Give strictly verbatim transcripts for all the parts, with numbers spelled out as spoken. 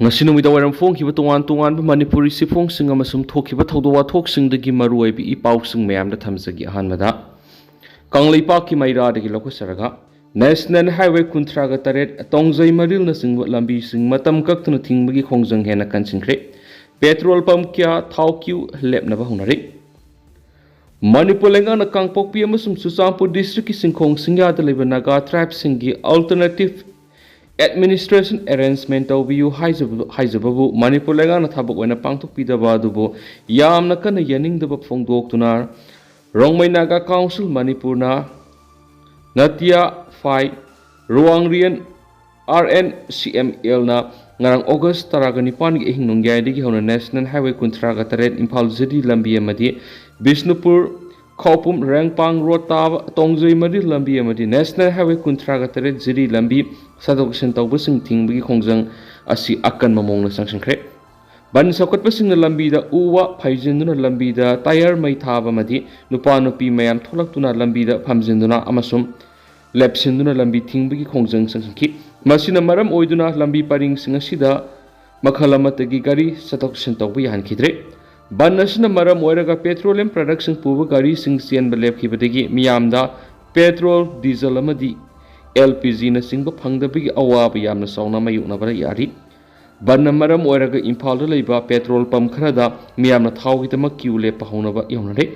ꯉꯁꯤ ꯅꯨꯃꯤꯗꯥꯡ ꯋꯥꯏꯔꯝ ꯐꯣꯡꯈꯤꯕ ꯇꯣꯉꯥꯟ ꯇꯣꯉꯥꯟꯕ ꯃꯅꯤꯄꯨꯔꯤ ꯆꯦꯐꯣꯡꯁꯤꯡ ꯑꯃꯁꯨꯡ ꯊꯣꯛꯈꯤꯕ ꯊꯧꯗꯣꯛ ꯋꯥꯊꯣꯛꯁꯤꯡꯗꯒꯤ ꯃꯔꯨꯑꯣꯏꯕ ꯏ ꯄꯥꯎꯁꯤꯡ ꯃꯌꯥꯝꯗ ꯊꯝꯖꯒꯦ꯫ ꯑꯍꯥꯟꯕꯗ, ꯀꯪꯂꯩꯄꯥꯛꯀꯤ ꯃꯩꯔꯥꯗꯒꯤ ꯂꯧꯈꯠꯆꯔꯒ, ꯅꯦꯁꯅꯦꯜ ꯍꯥꯏꯋꯦ ꯀꯨꯟꯊ꯭ꯔꯥꯒ ꯇꯔꯦꯠ, ꯇꯣꯡꯖꯩ ꯃꯔꯤꯜꯅꯆꯤꯡꯕ ꯂꯝꯕꯤꯁꯤꯡ ꯃꯇꯝ ꯀꯛꯇꯅ ꯊꯤꯡꯕꯒꯤ ꯈꯣꯡꯖꯪ ꯍꯦꯟꯅ ꯀꯟꯁꯤꯟꯈ꯭ꯔꯦ꯫ ꯄꯦꯇ꯭ꯔꯣꯜ ꯄꯝ ꯀꯌꯥ ꯊꯥꯎ ꯀ꯭ꯌꯨ ꯂꯦꯞꯅꯕ ꯍꯧꯅꯔꯤ꯫ ꯃꯅꯤꯄꯨꯔ ꯂꯩꯉꯥꯛꯅ ꯀꯥꯡꯄꯣꯛꯄꯤ ꯑꯃꯁꯨꯡ ꯆꯨꯔꯆꯥꯟꯄꯨꯔ ꯗꯤꯁꯇ꯭ꯔꯤꯛꯀꯤ ꯆꯤꯡꯈꯣꯡ ꯆꯤꯡꯌꯥꯗ ꯂꯩꯕ ꯅꯥꯒꯥ ꯇ꯭ꯔꯥꯏꯕꯁꯤꯡꯒꯤ ꯑꯜꯇꯔꯅꯦꯇꯤꯚ ꯑꯦꯗꯃꯤꯅꯤꯁꯇ꯭ꯔꯦꯁꯟ ꯑꯦꯔꯦꯟꯖꯃꯦꯟ ꯇꯧꯕꯤꯌꯨ ꯍꯥꯏꯖꯕ-, ꯍꯥꯏꯖꯕꯕꯨ ꯃꯅꯤꯄꯨꯔ ꯂꯩꯉꯥꯛꯅ ꯊꯕꯛ ꯑꯣꯏꯅ ꯄꯥꯡꯊꯣꯛꯄꯤꯗꯕ ꯑꯗꯨꯕꯨ ꯌꯥꯝꯅ ꯀꯟꯅ ꯌꯥꯅꯤꯡꯗꯕ ꯐꯣꯡꯗꯣꯛꯇꯨꯅ ꯔꯣꯡꯃꯩ ꯅꯥꯒꯥ ꯀꯥꯎꯟꯁꯤꯜ ꯃꯅꯤꯄꯨꯔꯅ ꯅꯥꯇꯤꯌꯥ ꯐꯥꯏ ꯔꯨꯋꯥꯡꯔꯤꯌꯟ ꯑꯥꯔ ꯑꯦꯟ ꯁꯤ ꯑꯦꯝ ꯑꯦꯜꯅ ꯉꯔꯥꯡ ꯑꯣꯒꯁ ꯇꯔꯥꯒ ꯅꯤꯄꯥꯟꯒꯤ ꯑꯍꯤꯡ ꯅꯣꯡꯌꯥꯏꯗꯒꯤ ꯍꯧꯅ ꯅꯦꯁꯅꯦꯜ ꯍꯥꯏꯋꯦ ꯀꯨꯟꯊ꯭ꯔꯥꯒ ꯇꯔꯦꯠ ꯏꯝꯐꯥꯜ ꯖꯤꯔꯤ ꯂꯝꯕꯤ ꯑꯃꯗꯤ ꯕꯤꯁꯅꯨꯄꯨꯔ ꯈꯧꯄꯨꯝ ꯔꯦꯡꯄꯥꯡ ꯔꯣꯗ ꯇꯥꯕ ꯇꯣꯡꯖꯩ ꯃꯔꯤꯜ ꯂꯝꯕꯤ ꯑꯃꯗꯤ ꯅꯦꯁꯅꯦꯜ ꯍꯥꯏꯋꯦ ꯀꯨꯟꯊ꯭ꯔꯥꯒ ꯇꯔꯦꯠ ꯖꯤꯔꯤ ꯂꯝꯕꯤ ꯆꯠꯊꯣꯛ ꯆꯠꯁꯤꯟ ꯇꯧꯕꯁꯤꯡ ꯊꯤꯡꯕꯒꯤ ꯈꯣꯡꯖꯪ ꯑꯁꯤ ꯑꯀꯟꯕ ꯃꯑꯣꯡꯗ ꯆꯪꯁꯤꯟꯈ꯭ꯔꯦ꯫ ꯕꯟ ꯁꯧꯒꯠꯄꯁꯤꯡꯅ ꯂꯝꯕꯤꯗ ꯎ ꯋꯥ ꯐꯩꯖꯤꯟꯗꯨꯅ, ꯂꯝꯕꯤꯗ ꯇꯥꯌꯔ ꯃꯩ ꯊꯥꯕ ꯑꯃꯗꯤ ꯅꯨꯄꯥ ꯅꯨꯄꯤ ꯃꯌꯥꯝ ꯊꯣꯛꯂꯛꯇꯨꯅ ꯂꯝꯕꯤꯗ ꯐꯝꯖꯤꯟꯗꯨꯅ ꯑꯃꯁꯨꯡ ꯂꯦꯞꯁꯤꯟꯗꯨꯅ ꯂꯝꯕꯤ ꯊꯤꯡꯕꯒꯤ ꯈꯣꯡꯖꯪ ꯆꯪꯁꯤꯟꯈꯤ꯫ ꯃꯁꯤꯅ ꯃꯔꯝ ꯑꯣꯏꯗꯨꯅ ꯂꯝꯕꯤ ꯄꯔꯤꯡꯁꯤꯡ ꯑꯁꯤꯗ ꯃꯈꯜ ꯑꯃꯠꯇꯒꯤ ꯒꯥꯔꯤ ꯆꯠꯊꯣꯛ ꯆꯠꯁꯤꯟ ꯇꯧꯕ ꯌꯥꯍꯟꯈꯤꯗ꯭ꯔꯦ꯫ ꯕꯟ ꯑꯁꯤꯅ ꯃꯔꯝ ꯑꯣꯏꯔꯒ ꯄꯦꯇ꯭ꯔꯣꯂꯤꯌꯝ ꯄ꯭ꯔꯗꯛꯁꯤꯡ ꯄꯨꯕ ꯒꯥꯔꯤꯁꯤꯡ ꯆꯦꯟꯕ ꯂꯦꯞꯈꯤꯕꯗꯒꯤ ꯃꯤꯌꯥꯝꯗ ꯄꯦꯇ꯭ꯔꯣꯜ, ꯗꯤꯖꯜ ꯑꯃꯗꯤ ꯑꯦꯜ ꯄꯤ ꯖꯤꯅꯆꯤꯡꯕ ꯐꯪꯗꯕꯒꯤ ꯑꯋꯥꯕ ꯌꯥꯝꯅ ꯆꯥꯎꯅ ꯃꯥꯌꯣꯛꯅꯕ ꯌꯥꯔꯤ꯫ ꯕꯟꯅ ꯃꯔꯝ ꯑꯣꯏꯔꯒ ꯏꯝꯐꯥꯜꯗ ꯂꯩꯕ ꯄꯦꯇ꯭ꯔꯣꯜ ꯄꯝ ꯈꯔꯗ ꯃꯤꯌꯥꯝꯅ ꯊꯥꯎꯒꯤꯗꯃꯛ ꯀ꯭ꯌꯨ ꯂꯦꯞꯄ ꯍꯧꯅꯕ ꯌꯧꯅꯔꯦ꯫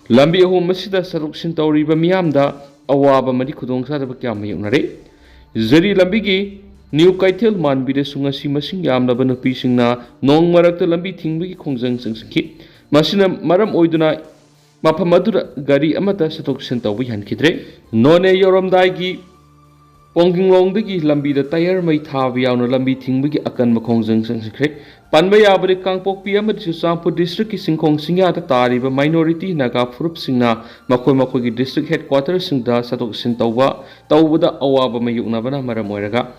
ꯂꯝꯕꯤ ꯑꯍꯣꯡꯕ ꯑꯁꯤꯗ ꯆꯠꯊꯣꯛ ꯆꯠꯁꯤꯟ ꯇꯧꯔꯤꯕ ꯃꯤꯌꯥꯝꯗ ꯑꯋꯥꯕ ꯑꯃꯗꯤ ꯈꯨꯗꯣꯡꯆꯥꯗꯕ ꯀꯌꯥ ꯃꯥꯌꯣꯛꯅꯔꯦ꯫ ꯖꯤꯔꯤ ꯂꯝꯕꯤꯒꯤ ꯅ꯭ꯌꯨ ꯀꯩꯊꯦꯜ ꯃꯥꯟꯕꯤꯗꯁꯨ ꯉꯁꯤ ꯃꯁꯤꯡ ꯌꯥꯝꯂꯕ ꯅꯨꯄꯤꯁꯤꯡꯅ ꯅꯣꯡ ꯃꯔꯛꯇ ꯂꯝꯕꯤ ꯊꯤꯡꯕꯒꯤ ꯈꯣꯡꯖꯪ ꯆꯪꯁꯤꯟꯈꯤ꯫ ꯃꯁꯤꯅ ꯃꯔꯝ ꯑꯣꯏꯗꯨꯅ ꯃꯐꯝ ꯑꯗꯨꯗ ꯒꯥꯔꯤ ꯑꯃꯠꯇ ꯆꯠꯊꯣꯛ ꯆꯠꯁꯤꯟ ꯇꯧꯕ ꯌꯥꯍꯟꯈꯤꯗ꯭ꯔꯦ꯫ ꯅꯣꯅꯦ ꯌꯧꯔꯝꯗꯥꯏꯒꯤ ꯄꯣꯡꯒꯤꯡꯂꯣꯡꯗꯒꯤ ꯂꯝꯕꯤꯗ ꯇꯥꯌꯔ ꯃꯩ ꯊꯥꯕ ꯌꯥꯎꯅ ꯂꯝꯕꯤ ꯊꯤꯡꯕꯒꯤ ꯑꯀꯟꯕ ꯈꯣꯡꯖꯪ ꯆꯪꯁꯤꯟꯈ꯭ꯔꯦ꯫ ꯄꯟꯕ ꯌꯥꯕꯗꯤ, ꯀꯥꯡꯄꯣꯛꯄꯤ ꯑꯃꯗꯤ ꯆꯨꯔꯆꯥꯟꯄꯨꯔ ꯗꯤꯁꯇ꯭ꯔꯤꯛꯀꯤ ꯆꯤꯡꯈꯣꯡ ꯆꯤꯡꯌꯥꯗ ꯇꯥꯔꯤꯕ ꯃꯥꯏꯅꯣꯔꯤꯇꯤ ꯅꯥꯒꯥ ꯐꯨꯔꯨꯞꯁꯤꯡꯅ ꯃꯈꯣꯏ ꯃꯈꯣꯏꯒꯤ ꯗꯤꯁꯇ꯭ꯔꯤꯛ ꯍꯦꯗꯀ꯭ꯋꯥꯇꯔꯁꯤꯡꯗ ꯆꯠꯊꯣꯛ ꯆꯠꯁꯤꯟ ꯇꯧꯕ, ꯇꯧꯕꯗ ꯑꯋꯥꯕ ꯃꯥꯌꯣꯛꯅꯕꯅ ꯃꯔꯝ ꯑꯣꯏꯔꯒ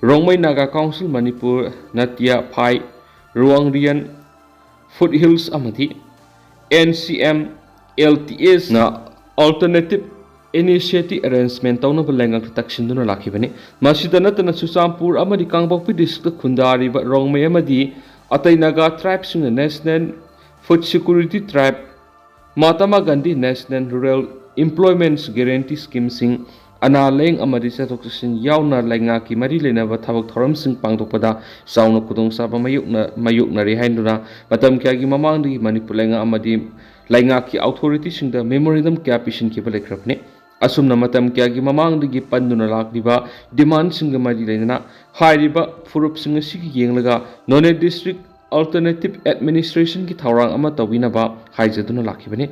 ꯔꯣꯡꯃꯩ ꯅꯥꯒꯥ ꯀꯥꯎꯟꯁꯤꯜ ꯃꯅꯤꯄꯨꯔ, ꯅꯥꯇꯤꯌꯥ ꯐꯥꯏ, ꯔꯨꯋꯥꯡꯔꯤꯌꯟ, ꯐꯨꯠ ꯍꯤꯜꯁ ꯑꯃꯗꯤ N C M L T ꯑꯦꯁꯅ ꯑꯜꯇꯔꯅꯦꯇꯤꯚ initiative arrangement ꯇꯧꯅꯕ ꯂꯩꯉꯥꯛꯇ ꯇꯛꯁꯤꯟꯗꯨꯅ ꯂꯥꯛꯈꯤꯕꯅꯤ꯫ ꯃꯁꯤꯗ ꯅꯠꯇꯅ ꯆꯨꯔꯆꯥꯟꯄꯨꯔ ꯑꯃꯗꯤ ꯀꯥꯡꯄꯣꯛꯄꯤ district ꯈꯨꯟꯗꯥꯔꯤꯕ ꯔꯣꯡꯃꯩ ꯑꯃꯗꯤ ꯑꯇꯩ Naga tribeꯁꯤꯡꯅ National Food Security Drive, Mahatma Gandhi National Rural Employment Guarantee Schemeꯁꯤꯡ, ꯑꯅꯥ ꯂꯥꯌꯦꯡ ꯑꯃꯗꯤ ꯆꯠꯊꯣꯛ ꯆꯠꯁꯤꯟ ꯌꯥꯎꯅ ꯂꯩꯉꯥꯛꯀꯤ ꯃꯔꯤ ꯂꯩꯅꯕ ꯊꯕꯛ ꯊꯧꯔꯝꯁꯤꯡ ꯄꯥꯡꯊꯣꯛꯄꯗ ꯆꯥꯎꯅ ꯈꯨꯗꯣꯡꯆꯥꯕ ꯃꯥꯌꯣꯛꯅ-, ꯃꯥꯌꯣꯛꯅꯔꯦ ꯍꯥꯏꯗꯨꯅ ꯃꯇꯝ ꯀꯌꯥꯒꯤ ꯃꯃꯥꯡꯗꯒꯤ ꯃꯅꯤꯄꯨꯔ ꯂꯩꯉꯥꯛ ꯑꯃꯗꯤ ꯂꯩꯉꯥꯛꯀꯤ authorityꯁꯤꯡꯗ memorandum ꯀꯌꯥ ꯄꯤꯁꯤꯟꯈꯤꯕ ꯂꯩꯈ꯭ꯔꯕꯅꯤ꯫ ꯑꯁꯨꯝꯅ ꯃꯇꯝ ꯀꯌꯥꯒꯤ ꯃꯃꯥꯡꯗꯒꯤ ꯄꯟꯗꯨꯅ ꯂꯥꯛꯂꯤꯕ demandꯁꯤꯡꯒ ꯃꯔꯤ ꯂꯩꯅꯅ ꯍꯥꯏꯔꯤꯕ ꯐꯨꯔꯨꯞꯁꯤꯡ ꯑꯁꯤꯒꯤ ꯌꯦꯡꯂꯒ Noney district alternative administrationꯒꯤ ꯊꯧꯔꯥꯡ ꯑꯃ ꯇꯧꯕꯤꯅꯕ ꯍꯥꯏꯖꯗꯨꯅ ꯂꯥꯛꯈꯤꯕꯅꯤ꯫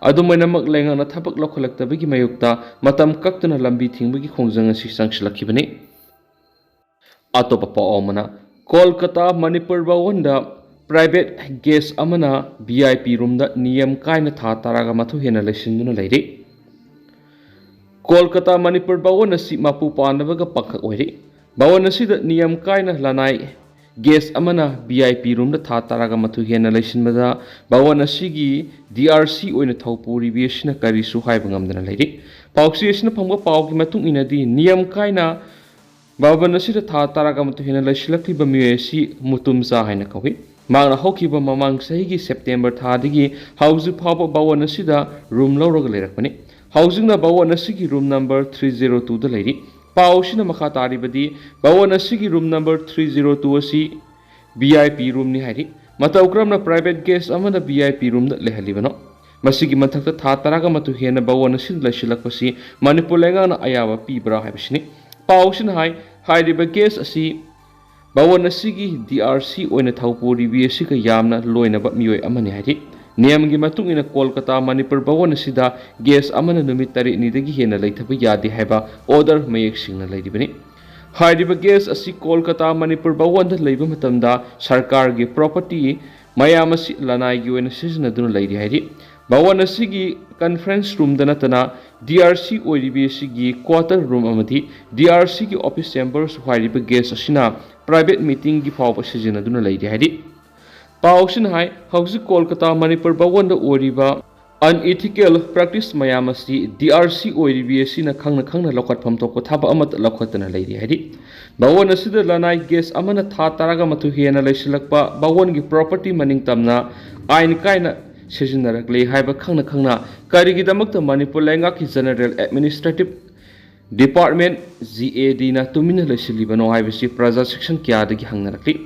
ꯑꯗꯨꯝ ꯑꯣꯏꯅꯃꯛ, ꯂꯩꯉꯥꯛꯅ ꯊꯕꯛ ꯂꯧꯈꯠꯂꯛꯇꯕꯒꯤ ꯃꯥꯌꯣꯛꯇ ꯃꯇꯝ ꯀꯛꯇꯅ ꯂꯝꯕꯤ ꯊꯤꯡꯕꯒꯤ ꯈꯣꯡꯖꯪ ꯑꯁꯤ ꯆꯪꯁꯤꯜꯂꯛꯈꯤꯕꯅꯤ꯫ ꯑꯇꯣꯞꯄ ꯄꯥꯎ ꯑꯃꯅ, ꯀꯣꯜꯀꯇꯥ ꯃꯅꯤꯄꯨꯔ ꯚꯋꯟꯗ private guest ꯑꯃꯅ V I P roomꯗ ꯅꯤꯌꯝ ꯀꯥꯏꯅ ꯊꯥ ꯇꯔꯥꯒ ꯃꯥꯊꯣꯏ ꯍꯦꯟꯅ ꯂꯩꯁꯤꯟꯗꯨꯅ ꯂꯩꯔꯤ꯫ ꯀꯣꯜꯀꯇꯥ ꯃꯅꯤꯄꯨꯔ ꯚꯋꯟ ꯑꯁꯤ ꯃꯄꯨ ꯄꯥꯟꯗꯕꯒ ꯄꯥꯡꯈꯛ ꯑꯣꯏꯔꯤ꯫ ꯚꯋꯟ ꯑꯁꯤꯗ ꯅꯤꯌꯝ ꯀꯥꯏꯅ ꯂꯅꯥꯏ guest ꯑꯃꯅ V I P roomꯗ ꯊꯥ ꯇꯔꯥꯒ ꯃꯥꯊꯣꯏ ꯍꯦꯟꯅ ꯂꯩꯁꯤꯟꯕꯗ ꯚꯋꯟ ꯑꯁꯤꯒꯤ D R C ꯑꯣꯏꯅ ꯊꯧꯄꯨꯔꯤꯕꯤ ꯑꯁꯤꯅ ꯀꯔꯤꯁꯨ ꯍꯥꯏꯕ ꯉꯝꯗꯅ ꯂꯩꯔꯤ꯫ ꯄꯥꯎꯆꯦ ꯑꯁꯤꯅ ꯐꯪꯕ ꯄꯥꯎꯒꯤ ꯃꯇꯨꯡ ꯏꯟꯅꯗꯤ, ꯅꯤꯌꯝ ꯀꯥꯏꯅ ꯚꯋꯟ ꯑꯁꯤꯗ ꯊꯥ ꯇꯔꯥꯒ ꯃꯥꯊꯣꯏ ꯍꯦꯟꯅ ꯂꯩꯁꯤꯜꯂꯛꯂꯤꯕ ꯃꯤꯑꯣꯏ ꯑꯁꯤ ꯃꯨꯇꯨꯝꯆꯥ ꯍꯥꯏꯅ ꯀꯧꯏ꯫ ꯃꯍꯥꯛꯅ ꯍꯧꯈꯤꯕ ꯃꯃꯥꯡ ꯆꯍꯤꯒꯤ September ꯊꯥꯗꯒꯤ ꯍꯧꯖꯤꯛ ꯐꯥꯎꯕ ꯚꯋꯟ ꯑꯁꯤꯗ room ꯂꯧꯔꯒ ꯂꯩꯔꯛꯄꯅꯤ꯫ ꯍꯧꯖꯤꯛꯅ ꯚꯋꯟ ꯑꯁꯤꯒꯤ room number three zero twoꯗ ꯂꯩꯔꯤ꯫ ꯄꯥꯎ ꯑꯁꯤꯅ ꯃꯈꯥ ꯇꯥꯔꯤꯕꯗꯤ, ꯚꯋꯟ ꯑꯁꯤꯒꯤ room number three zero two ꯑꯁꯤ V I P roomꯅꯤ ꯍꯥꯏꯔꯤ꯫ ꯃꯇꯧ ꯀꯔꯝꯅ private guest ꯑꯃꯅ V I P roomꯗ ꯂꯩꯍꯜꯂꯤꯕꯅꯣ? ꯃꯁꯤꯒꯤ ꯃꯊꯛꯇ ꯊꯥ ꯇꯔꯥꯒ ꯃꯥꯊꯣꯏ ꯍꯦꯟꯅ ꯚꯋꯟ ꯑꯁꯤꯗ ꯂꯩꯁꯤꯜꯂꯛꯄꯁꯤ ꯃꯅꯤꯄꯨꯔ ꯂꯩꯉꯥꯛꯅ ꯑꯌꯥꯕ ꯄꯤꯕ꯭ꯔꯥ ꯍꯥꯏꯕꯁꯤꯅꯤ꯫ ꯄꯥꯎ ꯑꯁꯤꯅ ꯍꯥꯏ, ꯍꯥꯏꯔꯤꯕ guest ꯑꯁꯤ ꯚꯋꯟ ꯑꯁꯤꯒꯤ D R C ꯑꯣꯏꯅ ꯊꯧꯄꯨꯔꯤꯕꯤ ꯑꯁꯤꯒ ꯌꯥꯝꯅ ꯂꯣꯏꯅꯕ ꯃꯤꯑꯣꯏ ꯑꯃꯅꯤ ꯍꯥꯏꯔꯤ꯫ ꯅꯤꯌꯝꯒꯤ ꯃꯇꯨꯡ ꯏꯟꯅ ꯀꯣꯜꯀꯇꯥ ꯃꯅꯤꯄꯨꯔ ꯚꯋꯟ ꯑꯁꯤꯗ guest ꯑꯃꯅ ꯅꯨꯃꯤꯠ ꯇꯔꯦꯠꯅꯤꯗꯒꯤ ꯍꯦꯟꯅ ꯂꯩꯊꯕ ꯌꯥꯗꯦ ꯍꯥꯏꯕ order ꯃꯌꯦꯛ ꯁꯦꯡꯅ ꯂꯩꯔꯤꯕꯅꯤ꯫ ꯍꯥꯏꯔꯤꯕ guest ꯑꯁꯤ ꯀꯣꯜꯀꯇꯥ ꯃꯅꯤꯄꯨꯔ ꯚꯋꯟꯗ ꯂꯩꯕ ꯃꯇꯝꯗ ꯁꯔꯀꯥꯔꯒꯤ property ꯃꯌꯥꯝ ꯑꯁꯤ ꯂꯅꯥꯏꯒꯤ ꯑꯣꯏꯅ ꯁꯤꯖꯤꯟꯅꯗꯨꯅ ꯂꯩꯔꯤ ꯍꯥꯏꯔꯤ꯫ ꯚꯋꯟ ꯑꯁꯤꯒꯤ conference roomꯗ ꯅꯠꯇꯅ D R C ꯑꯣꯏꯔꯤꯕꯤ ꯑꯁꯤꯒꯤ quarter room ꯑꯃꯗꯤ D R Cꯒꯤ office chamberꯁꯨ ꯍꯥꯏꯔꯤꯕ guest ꯑꯁꯤꯅ private meetingꯒꯤ ꯐꯥꯎꯕ ꯁꯤꯖꯤꯟꯅꯗꯨꯅ ꯂꯩꯔꯤ ꯍꯥꯏꯔꯤ꯫ ꯄꯥꯎ ꯑꯁꯤꯅ ꯍꯥꯏ, ꯍꯧꯖꯤꯛ ꯀꯣꯜꯀꯇꯥ ꯃꯅꯤꯄꯨꯔ ꯚꯋꯟꯗ ꯑꯣꯏꯔꯤꯕ ꯑꯟꯏꯊꯤꯀꯦꯜ ꯄ꯭ꯔꯦꯛꯇꯤꯁ ꯃꯌꯥꯝ ꯑꯁꯤ ꯗꯤ ꯑꯥꯔ ꯁꯤ ꯑꯣꯏꯔꯤꯕꯤ ꯑꯁꯤꯅ ꯈꯪꯅ ꯈꯪꯅ ꯂꯧꯈꯠꯐꯝ ꯊꯣꯛꯄ ꯊꯕꯛ ꯑꯃꯠꯇ ꯂꯧꯈꯠꯇꯅ ꯂꯩꯔꯤ ꯍꯥꯏꯔꯤ꯫ ꯚꯋꯟ ꯑꯁꯤꯗ ꯂꯅꯥꯏ ꯒꯦꯁ ꯑꯃꯅ ꯊꯥ ꯇꯔꯥꯒ ꯃꯥꯊꯣꯏ ꯍꯦꯟꯅ ꯂꯩꯁꯤꯜꯂꯛꯄ ꯚꯋꯟꯒꯤ ꯄ꯭ꯔꯣꯄꯔꯇꯤ ꯃꯅꯤꯡ ꯇꯝꯅ ꯑꯥꯏꯟ ꯀꯥꯏꯅ ꯁꯤꯖꯤꯟꯅꯔꯛꯂꯤ ꯍꯥꯏꯕ ꯈꯪꯅ ꯈꯪꯅ ꯀꯔꯤꯒꯤꯗꯃꯛꯇ ꯃꯅꯤꯄꯨꯔ ꯂꯩꯉꯥꯛꯀꯤ general administrative department, G A ꯗꯤꯅ ꯇꯨꯃꯤꯟꯅ ꯂꯩꯁꯤꯜꯂꯤꯕꯅꯣ ꯍꯥꯏꯕꯁꯤ ꯄ꯭ꯔꯖꯥ ꯁꯦꯛꯁꯟ ꯀꯌꯥꯗꯒꯤ ꯍꯪꯅꯔꯛꯂꯤ꯫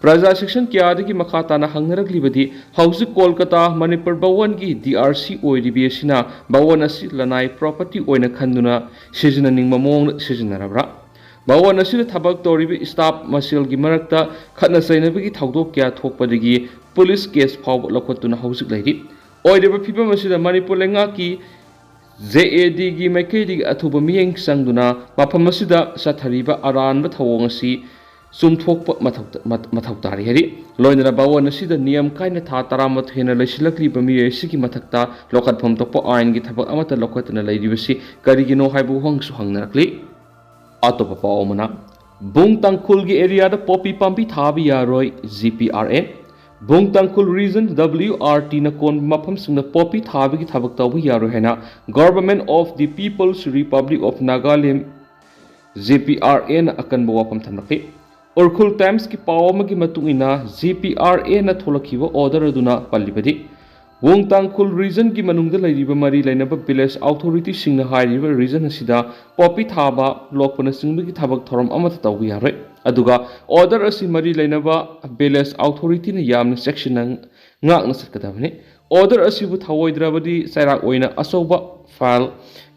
ꯄ꯭ꯔꯖꯥ ꯁꯦꯛꯁꯟ ꯀꯌꯥꯗꯒꯤ ꯃꯈꯥ ꯇꯥꯅ ꯍꯪꯅꯔꯛꯂꯤꯕꯗꯤ ꯍꯧꯖꯤꯛ ꯀꯣꯜꯀꯇꯥ ꯃꯅꯤꯄꯨꯔ ꯚꯋꯟꯒꯤ ꯗꯤ ꯑꯥꯔ ꯁꯤ ꯑꯣꯏꯔꯤꯕꯤ ꯑꯁꯤꯅ ꯚꯋꯟ ꯑꯁꯤ ꯂꯅꯥꯏ ꯄ꯭ꯔꯣꯄꯔꯇꯤ ꯑꯣꯏꯅ ꯈꯟꯗꯨꯅ ꯁꯤꯖꯤꯟꯅꯅꯤꯡꯕ ꯃꯑꯣꯡꯗ ꯁꯤꯖꯤꯟꯅꯔꯕ꯭ꯔꯥ? ꯚꯋꯟ ꯑꯁꯤꯗ ꯊꯕꯛ ꯇꯧꯔꯤꯕ ꯁ꯭ꯇꯥꯐ ꯃꯁꯦꯜꯒꯤ ꯃꯔꯛꯇ ꯈꯠꯅ ꯆꯩꯅꯕꯒꯤ ꯊꯧꯗꯣꯛ ꯀꯌꯥ ꯊꯣꯛꯄꯗꯒꯤ ꯄꯨꯂꯤꯁ ꯀꯦꯁ ꯐꯥꯎꯕ ꯂꯧꯈꯠꯇꯨꯅ ꯍꯧꯖꯤꯛ ꯂꯩꯔꯤ꯫ ꯑꯣꯏꯔꯤꯕ ꯐꯤꯕꯝ ꯑꯁꯤꯗ ꯃꯅꯤꯄꯨꯔ ꯂꯩꯉꯥꯛꯀꯤ ꯖꯦ ꯑꯦ ꯗꯤꯒꯤ ꯃꯥꯏꯀꯩꯗꯒꯤ ꯑꯊꯨꯕ ꯃꯤꯠꯌꯦꯡ ꯆꯪꯗꯨꯅ ꯃꯐꯝ ꯑꯁꯤꯗ ꯆꯠꯊꯔꯤꯕ ꯑꯔꯥꯟꯕ ꯊꯧꯑꯣꯡ ꯑꯁꯤ ꯆꯨꯝꯊꯣꯛꯄ ꯃꯊꯧ ꯃꯊꯧ ꯇꯥꯔꯤ ꯍꯥꯏꯔꯤ꯫ ꯂꯣꯏꯅꯅ ꯚꯋꯟ ꯑꯁꯤꯗ ꯅꯤꯌꯝ ꯀꯥꯏꯅ ꯊꯥ ꯇꯔꯥꯃꯥꯊꯣꯏ ꯍꯦꯟꯅ ꯂꯩꯁꯤꯜꯂꯛꯂꯤꯕ ꯃꯤꯑꯣꯏ ꯑꯁꯤꯒꯤ ꯃꯊꯛꯇ ꯂꯧꯈꯠꯐꯝ ꯊꯣꯛꯄ ꯑꯥꯏꯟꯒꯤ ꯊꯕꯛ ꯑꯃꯠꯇ ꯂꯧꯈꯠꯇꯅ ꯂꯩꯔꯤꯕꯁꯤ ꯀꯔꯤꯒꯤꯅꯣ ꯍꯥꯏꯕ ꯋꯥꯍꯪꯁꯨ ꯍꯪꯅꯔꯛꯂꯤ꯫ ꯑꯇꯣꯞꯄ ꯄꯥꯎ ꯑꯃꯅ, ꯕꯨꯡ ꯇꯥꯡꯈꯨꯜꯒꯤ ꯑꯦꯔꯤꯌꯥꯗ ꯄꯣꯄꯤ ꯄꯥꯝꯕꯤ ꯊꯥꯕ ꯌꯥꯔꯣꯏ, ꯖꯤ ꯄꯤ ꯑꯥꯔ ꯑꯦꯟ꯫ ꯕꯨꯡ ꯇꯥꯡꯈꯨꯜ ꯔꯤꯖꯟ ꯗꯕ꯭ꯂꯤꯎ ꯑꯥꯔ ꯇꯤꯅ ꯀꯣꯟꯕ ꯃꯐꯝꯁꯤꯡꯗ ꯄꯣꯄꯤ ꯊꯥꯕꯒꯤ ꯊꯕꯛ ꯇꯧꯕ ꯌꯥꯔꯣꯏ ꯍꯥꯏꯅ Government of the People's Republic of Nagaland, G P R ꯑꯦꯟꯅ ꯑꯀꯟꯕ ꯋꯥꯐꯝ ꯊꯝꯂꯛꯂꯤ꯫ ꯎꯔꯈꯨꯜ ꯇꯥꯏꯝꯁꯀꯤ ꯄꯥꯎ ꯑꯃꯒꯤ ꯃꯇꯨꯡ ꯏꯟꯅ, ꯖꯤ ꯄꯤ ꯑꯥꯔ ꯑꯦꯅ ꯊꯣꯛꯂꯛꯈꯤꯕ ꯑꯣꯔꯗꯔ ꯑꯗꯨꯅ ꯄꯜꯂꯤꯕꯗꯤ, ꯋꯨꯡ ꯇꯥꯡꯈꯨꯜ ꯔꯤꯖꯟꯒꯤ ꯃꯅꯨꯡꯗ ꯂꯩꯔꯤꯕ ꯃꯔꯤ ꯂꯩꯅꯕ ꯚꯤꯂꯦꯖ ꯑꯣꯊꯣꯔꯤꯇꯤꯁꯤꯡꯅ ꯍꯥꯏꯔꯤꯕ ꯔꯤꯖꯟ ꯑꯁꯤꯗ ꯄꯣꯄꯤ ꯊꯥꯕ, ꯂꯣꯛꯄꯅꯆꯤꯡꯕꯒꯤ ꯊꯕꯛ ꯊꯧꯔꯝ ꯑꯃꯠꯇ ꯇꯧꯕ ꯌꯥꯔꯣꯏ꯫ ꯑꯗꯨꯒ ꯑꯣꯔꯗꯔ ꯑꯁꯤ ꯃꯔꯤ ꯂꯩꯅꯕ ꯚꯤꯂꯦꯖ ꯑꯣꯊꯣꯔꯤꯇꯤꯅ ꯌꯥꯝꯅ ꯆꯦꯛꯁꯤꯟꯅ ꯉꯥꯛꯅ ꯆꯠꯀꯗꯕꯅꯤ꯫ ꯑꯣꯔꯗꯔ ꯑꯁꯤꯕꯨ ꯊꯧꯑꯣꯏꯗ꯭ꯔꯕꯗꯤ ꯆꯩꯔꯥꯛ ꯑꯣꯏꯅ ꯑꯆꯧꯕ ꯐꯥꯏꯜ,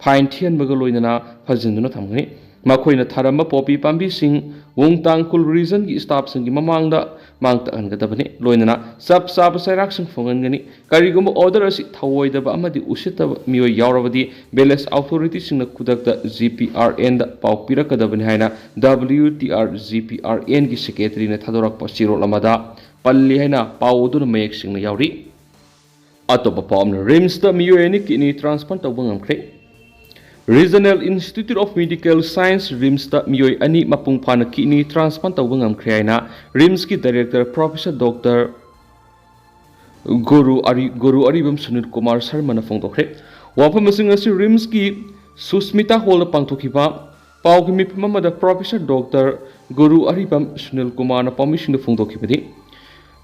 ꯐꯥꯏꯟ ꯊꯤꯍꯟꯕꯒ ꯂꯣꯏꯅꯅ ꯐꯥꯖꯤꯟꯗꯨꯅ ꯊꯝꯒꯅꯤ꯫ ꯃꯈꯣꯏꯅ ꯊꯥꯔꯝꯕ ꯄꯣꯄꯤ ꯄꯥꯝꯕꯤꯁꯤꯡ ꯋꯨꯡ ꯇꯥꯡꯈꯨꯜ ꯔꯤꯖꯟꯒꯤ ꯁ꯭ꯇꯥꯐꯁꯤꯡꯒꯤ ꯃꯃꯥꯡꯗ ꯃꯥꯡ ꯇꯥꯛꯍꯟꯒꯗꯕꯅꯤ꯫ ꯂꯣꯏꯅꯅ ꯆꯞ ꯆꯥꯕ ꯆꯩꯔꯥꯛꯁꯤꯡ ꯐꯣꯡꯍꯟꯒꯅꯤ꯫ ꯀꯔꯤꯒꯨꯝꯕ ꯑꯣꯔꯗꯔ ꯑꯁꯤ ꯊꯧꯑꯣꯏꯗꯕ ꯑꯃꯗꯤ ꯎꯁꯤꯠꯇꯕ ꯃꯤꯑꯣꯏ ꯌꯥꯎꯔꯕꯗꯤ ꯚꯤꯂꯦꯖ ꯑꯣꯊꯣꯔꯤꯇꯤꯁꯤꯡꯅ ꯈꯨꯗꯛꯇ ꯖꯤ ꯄꯤ ꯑꯥꯔ ꯑꯦꯟꯗ ꯄꯥꯎ ꯄꯤꯔꯛꯀꯗꯕꯅꯤ ꯍꯥꯏꯅ W T R G P R ꯑꯦꯟꯒꯤ ꯁꯦꯀ꯭ꯔꯦꯇꯔꯤꯅ ꯊꯥꯗꯣꯔꯛꯄ ꯆꯦꯔꯣꯜ ꯑꯃꯗ ꯄꯜꯂꯤ ꯍꯥꯏꯅ ꯄꯥꯎ ꯑꯗꯨꯅ ꯃꯌꯦꯛ ꯁꯦꯡꯅ ꯌꯥꯎꯔꯤ꯫ ꯑꯇꯣꯞꯄ ꯄꯥꯎ ꯑꯃꯅ, ꯔꯤꯝꯁꯇ ꯃꯤꯑꯣꯏ ꯑꯅꯤ ꯀꯤꯗꯅꯤ ꯇ꯭ꯔꯥꯟꯁꯄ꯭ꯂꯥꯟ ꯇꯧꯕ ꯉꯝꯈ꯭ꯔꯦ꯫ Regional Institute of Medical Science, ꯔꯤꯝꯁꯇ ꯃꯤꯑꯣꯏ ꯑꯅꯤ ꯃꯄꯨꯡ ꯐꯥꯅ ꯀꯤꯗꯅꯤ ꯇ꯭ꯔꯥꯟꯁꯄ꯭ꯂꯥꯟ ꯇꯧꯕ ꯉꯝꯈ꯭ꯔꯦ ꯍꯥꯏꯅ ꯔꯤꯝꯁꯀꯤ ꯗꯥꯏꯔꯦꯛꯇꯔ ꯄ꯭ꯔꯣꯐꯦꯁꯔ ꯗꯣꯛꯇꯔ ꯒꯨꯔꯨ ꯑꯔꯤ-, ꯒꯨꯔꯨ ꯑꯔꯤꯕꯝ ꯁꯨꯅꯤꯜ ꯀꯨꯃꯥꯔ ꯁꯔꯃꯅ ꯐꯣꯡꯗꯣꯛꯈ꯭ꯔꯦ꯫ ꯋꯥꯐꯝꯁꯤꯡ ꯑꯁꯤ ꯔꯤꯝꯁꯀꯤ ꯁꯨꯁꯃꯤꯇꯥ ꯍꯣꯜꯗ ꯄꯥꯡꯊꯣꯛꯈꯤꯕ ꯄꯥꯎꯒꯤ ꯃꯤꯐꯝ ꯑꯃꯗ ꯄ꯭ꯔꯣꯐꯦꯁꯔ ꯗꯣꯛꯇꯔ ꯒꯨꯔꯨ ꯑꯔꯤꯕꯝ ꯁꯨꯅꯤꯜ ꯀꯨꯃꯥꯔꯅ ꯄꯥꯎꯃꯤꯁꯤꯡꯗ ꯐꯣꯡꯗꯣꯛꯈꯤꯕꯅꯤ꯫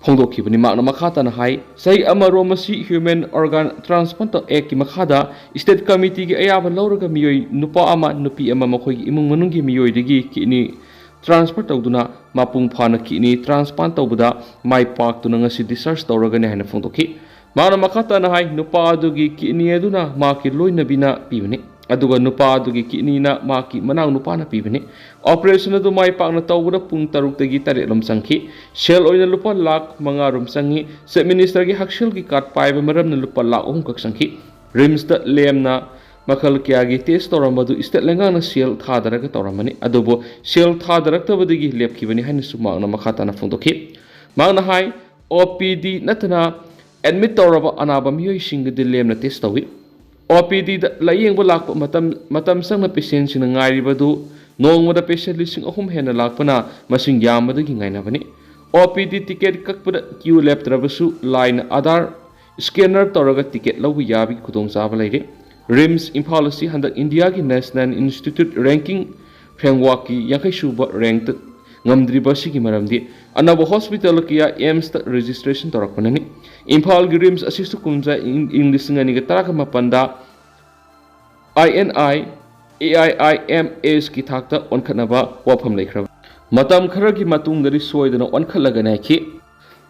ꯐꯣꯡꯗꯣꯛꯈꯤꯕꯅꯤ꯫ ꯃꯍꯥꯛꯅ ꯃꯈꯥ ꯇꯥꯅ ꯍꯥꯏ, ꯆꯍꯤ ꯑꯃꯔꯣꯝ ꯑꯁꯤ Human Organ Transplant Actꯀꯤ ꯃꯈꯥꯗ State Committeeꯒꯤ ꯑꯌꯥꯕ ꯂꯧꯔꯒ ꯃꯤꯑꯣꯏ ꯅꯨꯄꯥ ꯑꯃ, ꯅꯨꯄꯤ ꯑꯃ, ꯃꯈꯣꯏꯒꯤ ꯏꯃꯨꯡ ꯃꯅꯨꯡꯒꯤ ꯃꯤꯑꯣꯏꯗꯒꯤ kidney transfer ꯇꯧꯗꯨꯅ ꯃꯄꯨꯡ ꯐꯥꯅ kidney transplant ꯇꯧꯕꯗ ꯃꯥꯏ ꯄꯥꯛꯇꯨꯅ ꯉꯁꯤ discharge ꯇꯧꯔꯒꯅꯤ ꯍꯥꯏꯅ ꯐꯣꯡꯗꯣꯛꯈꯤ꯫ ꯃꯍꯥꯛꯅ ꯃꯈꯥ ꯇꯥꯅ ꯍꯥꯏ, ꯅꯨꯄꯥ ꯑꯗꯨꯒꯤ kidney ꯑꯗꯨꯅ ꯃꯍꯥꯛꯀꯤ ꯂꯣꯏꯅꯕꯤꯅ ꯄꯤꯕꯅꯤ, ꯑꯗꯨꯒ ꯅꯨꯄꯥ ꯑꯗꯨꯒꯤ kidneyꯅ ꯃꯍꯥꯛꯀꯤ ꯃꯅꯥꯎ ꯅꯨꯄꯥꯅ ꯄꯤꯕꯅꯤ꯫ Operation ꯑꯗꯨ ꯃꯥꯏ ꯄꯥꯛꯅ ꯇꯧꯕꯗ ꯄꯨꯡ ꯇꯔꯨꯛꯇꯒꯤ ꯇꯔꯦꯠ ꯂꯣꯝ ꯆꯪꯈꯤ꯫ ꯁꯦꯜ ꯑꯣꯏꯅ ꯂꯨꯄꯥ ꯂꯥꯈ ꯃꯉꯥ ꯔꯣꯝ ꯆꯪꯉꯤ꯫ Chief Ministerꯒꯤ ꯍꯛꯁꯦꯜꯒꯤ card ꯄꯥꯏꯕ ꯃꯔꯝꯅ ꯂꯨꯄꯥ ꯂꯥꯈ ꯑꯍꯨꯝ ꯈꯛ ꯆꯪꯈꯤ꯫ ꯔꯤꯝꯁꯇ ꯂꯦꯝꯅ ꯃꯈꯜ ꯀꯌꯥꯒꯤ test ꯇꯧꯔꯝꯕꯗꯨ state ꯂꯩꯉꯥꯛꯅ ꯁꯦꯜ ꯊꯥꯗꯔꯒ ꯇꯧꯔꯝꯕꯅꯤ, ꯑꯗꯨꯕꯨ ꯁꯦꯜ ꯊꯥꯗꯔꯛꯇꯕꯗꯒꯤ ꯂꯦꯞꯈꯤꯕꯅꯤ ꯍꯥꯏꯅꯁꯨ ꯃꯍꯥꯛꯅ ꯃꯈꯥ ꯇꯥꯅ ꯐꯣꯡꯗꯣꯛꯈꯤ꯫ ꯃꯍꯥꯛꯅ ꯍꯥꯏ, OPD ꯅꯠꯇꯅ admit ꯇꯧꯔꯕ ꯑꯅꯥꯕ ꯃꯤꯑꯣꯏꯁꯤꯡꯒꯤꯗꯤ ꯂꯦꯝꯅ test ꯇꯧꯏ꯫ OPDꯗ ꯂꯥꯌꯦꯡꯕ ꯂꯥꯛꯄ ꯃꯇꯝ, ꯃꯇꯝ ꯆꯪꯅ patientꯁꯤꯡꯅ ꯉꯥꯏꯔꯤꯕꯗꯨ ꯅꯣꯡꯃꯗ patient ꯂꯤꯁꯤꯡ ꯑꯍꯨꯝ ꯍꯦꯟꯅ ꯂꯥꯛꯄꯅ ꯃꯁꯤꯡ ꯌꯥꯝꯕꯗꯒꯤ ꯉꯥꯏꯅꯕꯅꯤ꯫ OPD ticket ꯀꯛꯄꯗ queue ꯂꯦꯞꯇ꯭ꯔꯕꯁꯨ line Aadhaar scanner ꯇꯧꯔꯒ ticket ꯂꯧꯕ ꯌꯥꯕꯒꯤ ꯈꯨꯗꯣꯡꯆꯥꯕ ꯂꯩꯔꯦ꯫ ꯔꯤꯝꯁ ꯏꯝꯐꯥꯜ ꯑꯁꯤ ꯍꯟꯗꯛ ꯏꯟꯗꯤꯌꯥꯒꯤ National Institute Ranking Frameworkꯀꯤ ꯌꯥꯡꯈꯩ ꯁꯨꯕ rankꯇ ꯉꯝꯗ꯭ꯔꯤꯕ ꯑꯁꯤꯒꯤ ꯃꯔꯝꯗꯤ ꯑꯅꯧꯕ hospital ꯀꯌꯥ AIIMSꯇ registration ꯇꯧꯔꯛꯄꯅꯅꯤ꯫ ꯏꯝꯐꯥꯜꯒꯤ ꯔꯤꯝꯁ ꯑꯁꯤꯁꯨ ꯀꯨꯝꯖꯥ ꯏꯪ, ꯏꯪ ꯂꯤꯁꯤꯡ ꯑꯅꯤꯒ ꯇꯔꯥꯒ ꯃꯥꯄꯟꯗ INI, AIIMSꯀꯤ ꯊꯥꯛꯇ ꯑꯣꯟꯈꯠꯅꯕ ꯋꯥꯐꯝ ꯂꯩꯈ꯭ꯔꯕ꯫ ꯃꯇꯝ ꯈꯔꯒꯤ ꯃꯇꯨꯡꯗꯗꯤ ꯁꯣꯏꯗꯅ ꯑꯣꯟꯈꯠꯂꯒꯅꯤ ꯍꯥꯏꯈꯤ꯫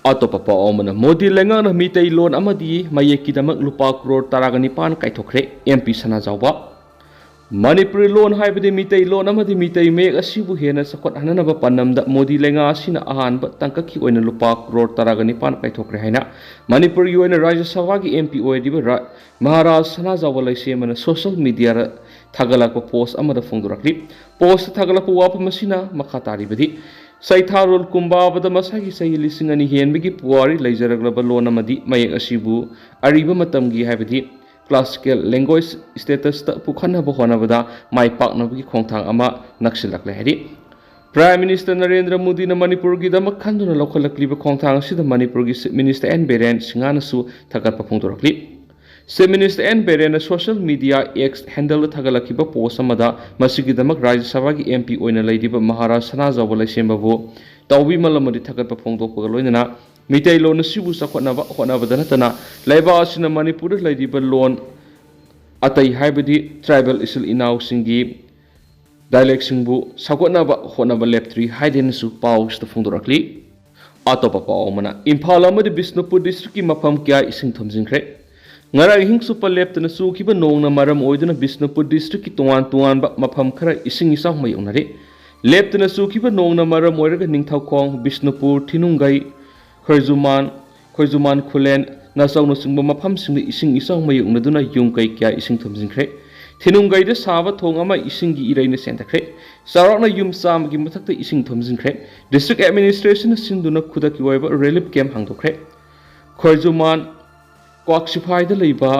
ꯑꯇꯣꯞꯄ ꯄꯥꯎ ꯑꯃꯅ, ꯃꯣꯗꯤ ꯂꯩꯉꯥꯛꯅ ꯃꯤꯇꯩ ꯂꯣꯟ ꯑꯃꯗꯤ ꯃꯌꯦꯛꯀꯤꯗꯃꯛ ꯂꯨꯄꯥ ꯀ꯭ꯔꯣꯔ ꯇꯔꯥꯒ ꯅꯤꯄꯥꯟ ꯀꯥꯏꯊꯣꯛꯈ꯭ꯔꯦ, MP ꯁꯅꯥꯖꯥꯎꯕ꯫ ꯃꯅꯤꯄꯨꯔꯤ ꯂꯣꯟ ꯍꯥꯏꯕꯗꯤ ꯃꯤꯇꯩ ꯂꯣꯟ ꯑꯃꯗꯤ ꯃꯤꯇꯩ ꯃꯌꯦꯛ ꯑꯁꯤꯕꯨ ꯍꯦꯟꯅ ꯆꯥꯎꯈꯠꯍꯟꯅꯕ ꯄꯥꯟꯗꯝꯗ ꯃꯣꯗꯤ ꯂꯩꯉꯥꯛ ꯑꯁꯤꯅ ꯑꯍꯥꯟꯕ ꯇꯥꯡꯀꯛꯀꯤ ꯑꯣꯏꯅ ꯂꯨꯄꯥ ꯀ꯭ꯔꯣꯔ ꯇꯔꯥꯒ ꯅꯤꯄꯥꯟ ꯀꯥꯏꯊꯣꯛꯈ꯭ꯔꯦ ꯍꯥꯏꯅ ꯃꯅꯤꯄꯨꯔꯒꯤ ꯑꯣꯏꯅ ꯔꯥꯖ꯭ꯌ ꯁꯚꯥꯒꯤ MP ꯑꯣꯏꯔꯤꯕ ꯔꯥ-, ꯃꯍꯥꯔꯥꯖ ꯁꯅꯥꯖꯥꯎꯕ ꯂꯩꯁꯦꯝꯕꯅ social mediaꯗ ꯊꯥꯒꯠꯂꯛꯄ post ꯑꯃꯗ ꯐꯣꯡꯗꯣꯔꯛꯂꯤ꯫ Postꯇ ꯊꯥꯒꯠꯂꯛꯄ ꯋꯥꯐꯝ ꯑꯁꯤꯅ ꯃꯈꯥ ꯇꯥꯔꯤꯕꯗꯤ, ꯆꯩꯊꯥꯔꯣꯜ ꯀꯨꯝꯕꯥꯕꯗ ꯃꯁꯥꯒꯤ ꯆꯍꯤ ꯂꯤꯁꯤꯡ ꯑꯅꯤ ꯍꯦꯟꯕꯒꯤ ꯄꯨꯋꯥꯔꯤ ꯂꯩꯖꯔꯛꯂꯕ ꯂꯣꯟ ꯑꯃꯗꯤ ꯃꯌꯦꯛ ꯑꯁꯤꯕꯨ ꯑꯔꯤꯕ ꯃꯇꯝꯒꯤ, ꯍꯥꯏꯕꯗꯤ classical language statusꯇ ꯄꯨꯈꯠꯅꯕ ꯍꯣꯠꯅꯕꯗ ꯃꯥꯏ ꯄꯥꯛꯅꯕꯒꯤ ꯈꯣꯡꯊꯥꯡ ꯑꯃ ꯅꯛꯁꯤꯜꯂꯛꯂꯦ ꯍꯥꯏꯔꯤ꯫ Prime Minister ꯅꯔꯦꯟꯗ꯭ꯔ ꯃꯣꯗꯤꯅ ꯃꯅꯤꯄꯨꯔꯒꯤꯗꯃꯛ ꯈꯟꯗꯨꯅ ꯂꯧꯈꯠꯂꯛꯂꯤꯕ ꯈꯣꯡꯊꯥꯡ ꯑꯁꯤꯗ ꯃꯅꯤꯄꯨꯔꯒꯤ Chief Minister ꯑꯦꯟ ꯕꯤꯔꯦꯟ ꯁꯤꯡꯍꯅꯁꯨ ꯊꯥꯒꯠꯄ ꯐꯣꯡꯗꯣꯔꯛꯂꯤ꯫ Chief Minister ꯑꯦꯟ ꯕꯤꯔꯦꯟꯅ social media X handleꯗ ꯊꯥꯒꯠꯂꯛꯈꯤꯕ post ꯑꯃꯗ ꯃꯁꯤꯒꯤꯗꯃꯛ ꯔꯥꯖ꯭ꯌ ꯁꯚꯥꯒꯤ M P ꯑꯣꯏꯅ ꯂꯩꯔꯤꯕ ꯃꯍꯥꯔꯥꯖ ꯁꯅꯥꯖꯥꯎꯕ ꯂꯩꯁꯦꯝꯕꯕꯨ ꯇꯥꯎꯕꯤꯃꯜ ꯑꯃꯗꯤ ꯊꯥꯒꯠꯄ ꯐꯣꯡꯗꯣꯛꯄꯒ ꯂꯣꯏꯅꯅ ꯃꯤꯇꯩꯂꯣꯟ ꯑꯁꯤꯕꯨ ꯆꯥꯎꯈꯠꯅꯕ ꯍꯣꯠꯅꯕꯗ ꯅꯠꯇꯅ ꯂꯩꯕꯥꯛ ꯑꯁꯤꯅ ꯃꯅꯤꯄꯨꯔꯗ ꯂꯩꯔꯤꯕ ꯂꯣꯟ ꯑꯇꯩ ꯍꯥꯏꯕꯗꯤ tribal ꯏꯆꯤꯜ ꯏꯅꯥꯎꯁꯤꯡꯒꯤ dialectꯁꯤꯡꯕꯨ ꯁꯧꯒꯠꯅꯕ ꯍꯣꯠꯅꯕ ꯂꯦꯞꯇ꯭ꯔꯤ ꯍꯥꯏꯗꯨꯅꯁꯨ ꯄꯥꯎꯁꯤꯗ ꯐꯣꯡꯗꯣꯔꯛꯂꯤ꯫ ꯑꯇꯣꯞꯄ ꯄꯥꯎ ꯑꯃꯅ, ꯏꯝꯐꯥꯜ ꯑꯃꯗꯤ ꯕꯤꯁꯅꯨꯄꯨꯔ districtꯀꯤ ꯃꯐꯝ ꯀꯌꯥ ꯏꯁꯤꯡ ꯊꯨꯝꯖꯤꯟꯈ꯭ꯔꯦ꯫ ꯉꯔꯥꯡ ꯑꯍꯤꯡ ꯆꯨꯞꯄ ꯂꯦꯞꯇꯅ ꯆꯨꯈꯤꯕ ꯅꯣꯡꯅ ꯃꯔꯝ ꯑꯣꯏꯗꯨꯅ ꯕꯤꯁꯅꯨꯄꯨꯔ districtꯀꯤ ꯇꯣꯉꯥꯟ ꯇꯣꯉꯥꯟꯕ ꯃꯐꯝ ꯈꯔ ꯏꯁꯤꯡ ꯏꯆꯥꯎ ꯃꯥꯌꯣꯛꯅꯔꯦ꯫ ꯂꯦꯞꯇꯅ ꯆꯨꯈꯤꯕ ꯅꯣꯡꯅ ꯃꯔꯝ ꯑꯣꯏꯔꯒ ꯅꯤꯡꯊꯧꯈꯣꯡ, ꯕꯤꯁꯅꯨꯄꯨꯔ, ꯊꯤꯅꯨꯡꯒꯩ, ꯈꯣꯏꯖꯨꯃꯥꯟ, ꯈꯣꯏꯖꯨꯃꯥꯟ ꯈꯨꯂꯦꯟ, ꯅꯥꯆꯧꯅꯆꯤꯡꯕ ꯃꯐꯝꯁꯤꯡꯗ ꯏꯁꯤꯡ ꯏꯆꯥꯎ ꯃꯥꯌꯣꯛꯅꯗꯨꯅ ꯌꯨꯝ ꯀꯩ ꯀꯌꯥ ꯏꯁꯤꯡ ꯊꯨꯝꯖꯤꯟꯈ꯭ꯔꯦ꯫ ꯊꯤꯅꯨꯡꯒꯩꯗ ꯁꯥꯕ ꯊꯣꯡ ꯑꯃ ꯏꯁꯤꯡꯒꯤ ꯏꯔꯩꯅ ꯆꯦꯟꯊꯈ꯭ꯔꯦ꯫ ꯆꯥꯎꯔꯥꯛꯅ ꯌꯨꯝ ꯆꯥꯝꯃꯒꯤ ꯃꯊꯛꯇ ꯏꯁꯤꯡ ꯊꯨꯝꯖꯤꯟꯈ꯭ꯔꯦ꯫ District Administrationꯅ ꯁꯤꯟꯗꯨꯅ ꯈꯨꯗꯛꯀꯤ ꯑꯣꯏꯕ relief camp ꯍꯥꯡꯗꯣꯛꯈ꯭ꯔꯦ꯫ ꯈꯣꯏꯖꯨꯃꯥꯟ ꯀ꯭ꯋꯥꯛꯁꯤꯐꯥꯏꯗ ꯂꯩꯕ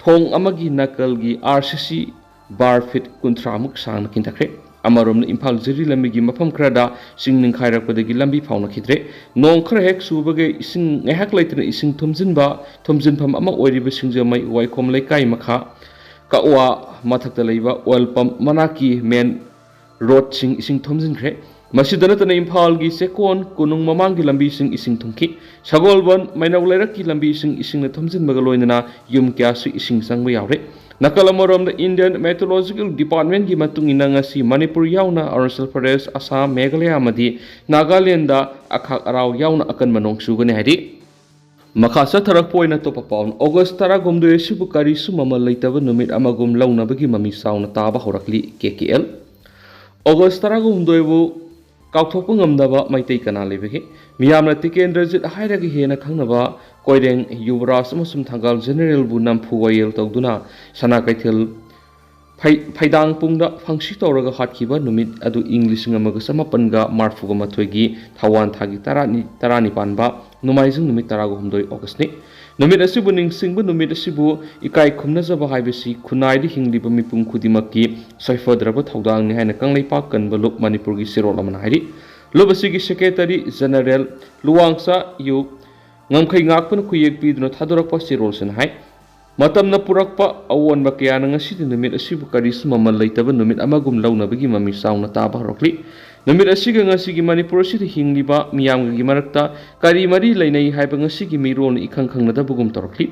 ꯊꯣꯡ ꯑꯃꯒꯤ ꯅꯥꯀꯜꯒꯤ R C C bar feet ꯀꯨꯟꯊ꯭ꯔꯥꯃꯨꯛ ꯁꯥꯡꯅ ꯀꯤꯟꯊꯈ꯭ꯔꯦ꯫ ꯑꯃꯔꯣꯝꯗ ꯏꯝꯐꯥꯜ ꯖꯤꯔꯤ ꯂꯝꯕꯤꯒꯤ ꯃꯐꯝ ꯈꯔꯗ ꯆꯤꯡ ꯅꯤꯡꯈꯥꯏꯔꯛꯄꯗꯒꯤ ꯂꯝꯕꯤ ꯐꯥꯎꯅꯈꯤꯗ꯭ꯔꯦ꯫ ꯅꯣꯡ ꯈꯔ ꯍꯦꯛ ꯆꯨꯕꯒ ꯏꯁꯤꯡ ꯉꯥꯏꯍꯥꯛ ꯂꯩꯇꯅ ꯏꯁꯤꯡ ꯊꯨꯝꯖꯤꯟꯕ, ꯊꯨꯝꯖꯤꯟꯐꯝ ꯑꯃ ꯑꯣꯏꯔꯤꯕ ꯁꯤꯡꯖꯃꯩ ꯋꯥꯏꯈꯣꯝ ꯂꯩꯀꯥꯏ ꯃꯈꯥ ꯀꯛꯋꯥ ꯃꯊꯛꯇ ꯂꯩꯕ oil pump ꯃꯅꯥꯛꯀꯤ main roadꯁꯤꯡ ꯏꯁꯤꯡ ꯊꯨꯝꯖꯤꯟꯈ꯭ꯔꯦ꯫ ꯃꯁꯤꯗ ꯅꯠꯇꯅ ꯏꯝꯐꯥꯜꯒꯤ ꯆꯦꯛꯀꯣꯟ ꯀꯣꯅꯨꯡ ꯃꯃꯥꯡꯒꯤ ꯂꯝꯕꯤꯁꯤꯡ ꯏꯁꯤꯡ ꯊꯨꯝꯈꯤ꯫ ꯁꯒꯣꯜꯕꯟ ꯃꯩꯅꯧ ꯂꯩꯔꯛꯀꯤ ꯂꯝꯕꯤꯁꯤꯡ ꯏꯁꯤꯡꯅ ꯊꯨꯝꯖꯤꯟꯕꯒ ꯂꯣꯏꯅꯅ ꯌꯨꯝ ꯀꯌꯥꯁꯨ ꯏꯁꯤꯡ ꯆꯪꯕ ꯌꯥꯎꯔꯦ꯫ ꯅꯥꯀꯜ ꯑꯃꯔꯣꯝꯗ Indian Meteorological Departmentꯀꯤ ꯃꯇꯨꯡ ꯏꯟꯅ ꯉꯁꯤ ꯃꯅꯤꯄꯨꯔ ꯌꯥꯎꯅ ꯑꯔꯨꯅꯥꯆꯜ ꯄ꯭ꯔꯗꯦꯁ, ꯑꯁꯥꯝ, ꯃꯦꯘꯥꯂꯌꯥ ꯑꯃꯗꯤ ꯅꯥꯒꯥꯂꯦꯟꯗ ꯑꯈꯥꯛ ꯑꯔꯥꯎ ꯌꯥꯎꯅ ꯑꯀꯟꯕ ꯅꯣꯡ ꯆꯨꯒꯅꯤ ꯍꯥꯏꯔꯤ꯫ ꯃꯈꯥ ꯆꯠꯊꯔꯛꯄ ꯑꯣꯏꯅ ꯑꯇꯣꯞꯄ ꯄꯥꯎꯅ, ꯑꯣꯒꯁ ꯇꯔꯥꯍꯨꯝꯗꯣꯏ ꯑꯁꯤꯕꯨ ꯀꯔꯤꯁꯨ ꯃꯃꯜ ꯂꯩꯇꯕ ꯅꯨꯃꯤꯠ ꯑꯃꯒꯨꯝ ꯂꯧꯅꯕꯒꯤ ꯃꯃꯤ ꯆꯥꯎꯅ ꯇꯥꯕ ꯍꯧꯔꯛꯂꯤ꯫ K K L꯫ ꯑꯣꯒꯁ ꯇꯔꯥꯍꯨꯝꯗꯣꯏꯕꯨ ꯀꯥꯎꯊꯣꯛꯄ ꯉꯝꯗꯕ ꯃꯩꯇꯩ ꯀꯅꯥ ꯂꯩꯕꯒꯦ? ꯃꯤꯌꯥꯝꯅ ꯇꯤꯀꯦꯟꯗ꯭ꯔꯖꯤꯠ ꯍꯥꯏꯔꯒ ꯍꯦꯟꯅ ꯈꯪꯅꯕ ꯀꯣꯏꯔꯦꯡ ꯌꯨꯕꯔꯥꯖ ꯑꯃꯁꯨꯡ ꯊꯪꯒꯥꯜ ꯖꯦꯅꯔꯦꯜꯕꯨ ꯅꯝꯐꯨ ꯋꯥꯌꯦꯜ ꯇꯧꯗꯨꯅ ꯁꯅꯥ ꯀꯩꯊꯦꯜ ꯐꯩ-, ꯐꯩꯗꯥꯡꯄꯨꯡꯗ ꯐꯪꯁꯤ ꯇꯧꯔꯒ ꯍꯥꯠꯈꯤꯕ ꯅꯨꯃꯤꯠ ꯑꯗꯨ ꯏꯪ ꯂꯤꯁꯤꯡ ꯑꯃꯒ ꯆꯃꯥꯄꯟꯒ ꯃꯔꯐꯨꯒ ꯃꯥꯊꯣꯏꯒꯤ ꯊꯧꯋꯥꯟ ꯊꯥꯒꯤ ꯇꯔꯥꯅꯤ, ꯇꯔꯥꯅꯤꯄꯥꯟꯕ ꯅꯣꯡꯃꯥꯏꯖꯤꯡ ꯅꯨꯃꯤꯠ ꯇꯔꯥꯍꯨꯝꯗꯣꯏ ꯑꯣꯒꯁꯅꯤ꯫ ꯅꯨꯃꯤꯠ ꯑꯁꯤꯕꯨ ꯅꯤꯡꯁꯤꯡꯕ ꯅꯨꯃꯤꯠ ꯑꯁꯤꯕꯨ ꯏꯀꯥꯏ ꯈꯨꯝꯅꯖꯕ ꯍꯥꯏꯕꯁꯤ ꯈꯨꯟꯅꯥꯏꯗ ꯍꯤꯡꯂꯤꯕ ꯃꯤꯄꯨꯝ ꯈꯨꯗꯤꯡꯃꯛꯀꯤ ꯁꯣꯏꯐꯗ꯭ꯔꯕ ꯊꯧꯗꯥꯡꯅꯤ ꯍꯥꯏꯅ ꯀꯪꯂꯩꯄꯥꯛ ꯀꯟꯕ ꯂꯨꯞ ꯃꯅꯤꯄꯨꯔꯒꯤ ꯆꯦꯔꯣꯜ ꯑꯃꯅ ꯍꯥꯏꯔꯤ꯫ ꯂꯨꯞ ꯑꯁꯤꯒꯤ ꯁꯦꯀ꯭ꯔꯦꯇꯔꯤ ꯖꯦꯅꯔꯦꯜ ꯂꯨꯋꯥꯡꯆꯥ ꯌꯨ ꯉꯝꯈꯩ ꯉꯥꯛꯄꯅ ꯈꯨꯌꯦꯛ ꯄꯤꯗꯨꯅ ꯊꯥꯗꯣꯔꯛꯄ ꯆꯦꯔꯣꯜꯁꯤꯅ ꯍꯥꯏ, ꯃꯇꯝꯅ ꯄꯨꯔꯛꯄ ꯑꯑꯣꯟꯕ ꯀꯌꯥꯅ ꯉꯁꯤꯗꯤ ꯅꯨꯃꯤꯠ ꯑꯁꯤꯕꯨ ꯀꯔꯤꯁꯨ ꯃꯃꯜ ꯂꯩꯇꯕ ꯅꯨꯃꯤꯠ ꯑꯃꯒꯨꯝ ꯂꯧꯅꯕꯒꯤ ꯃꯃꯤ ꯆꯥꯎꯅ ꯇꯥꯕ ꯍꯧꯔꯛꯂꯤ꯫ ꯅꯨꯃꯤꯠ ꯑꯁꯤꯒ ꯉꯁꯤꯒꯤ ꯃꯅꯤꯄꯨꯔ ꯑꯁꯤꯗ ꯍꯤꯡꯂꯤꯕꯕ ꯃꯤꯌꯥꯝꯒꯤ ꯃꯔꯛꯇ ꯀꯔꯤ ꯃꯔꯤ ꯂꯩꯅꯩ ꯍꯥꯏꯕ ꯉꯁꯤꯒꯤ ꯃꯤꯔꯣꯜꯅ ꯏꯈꯪ ꯈꯪꯅꯗꯕꯒꯨꯝ ꯇꯧꯔꯛꯂꯤ꯫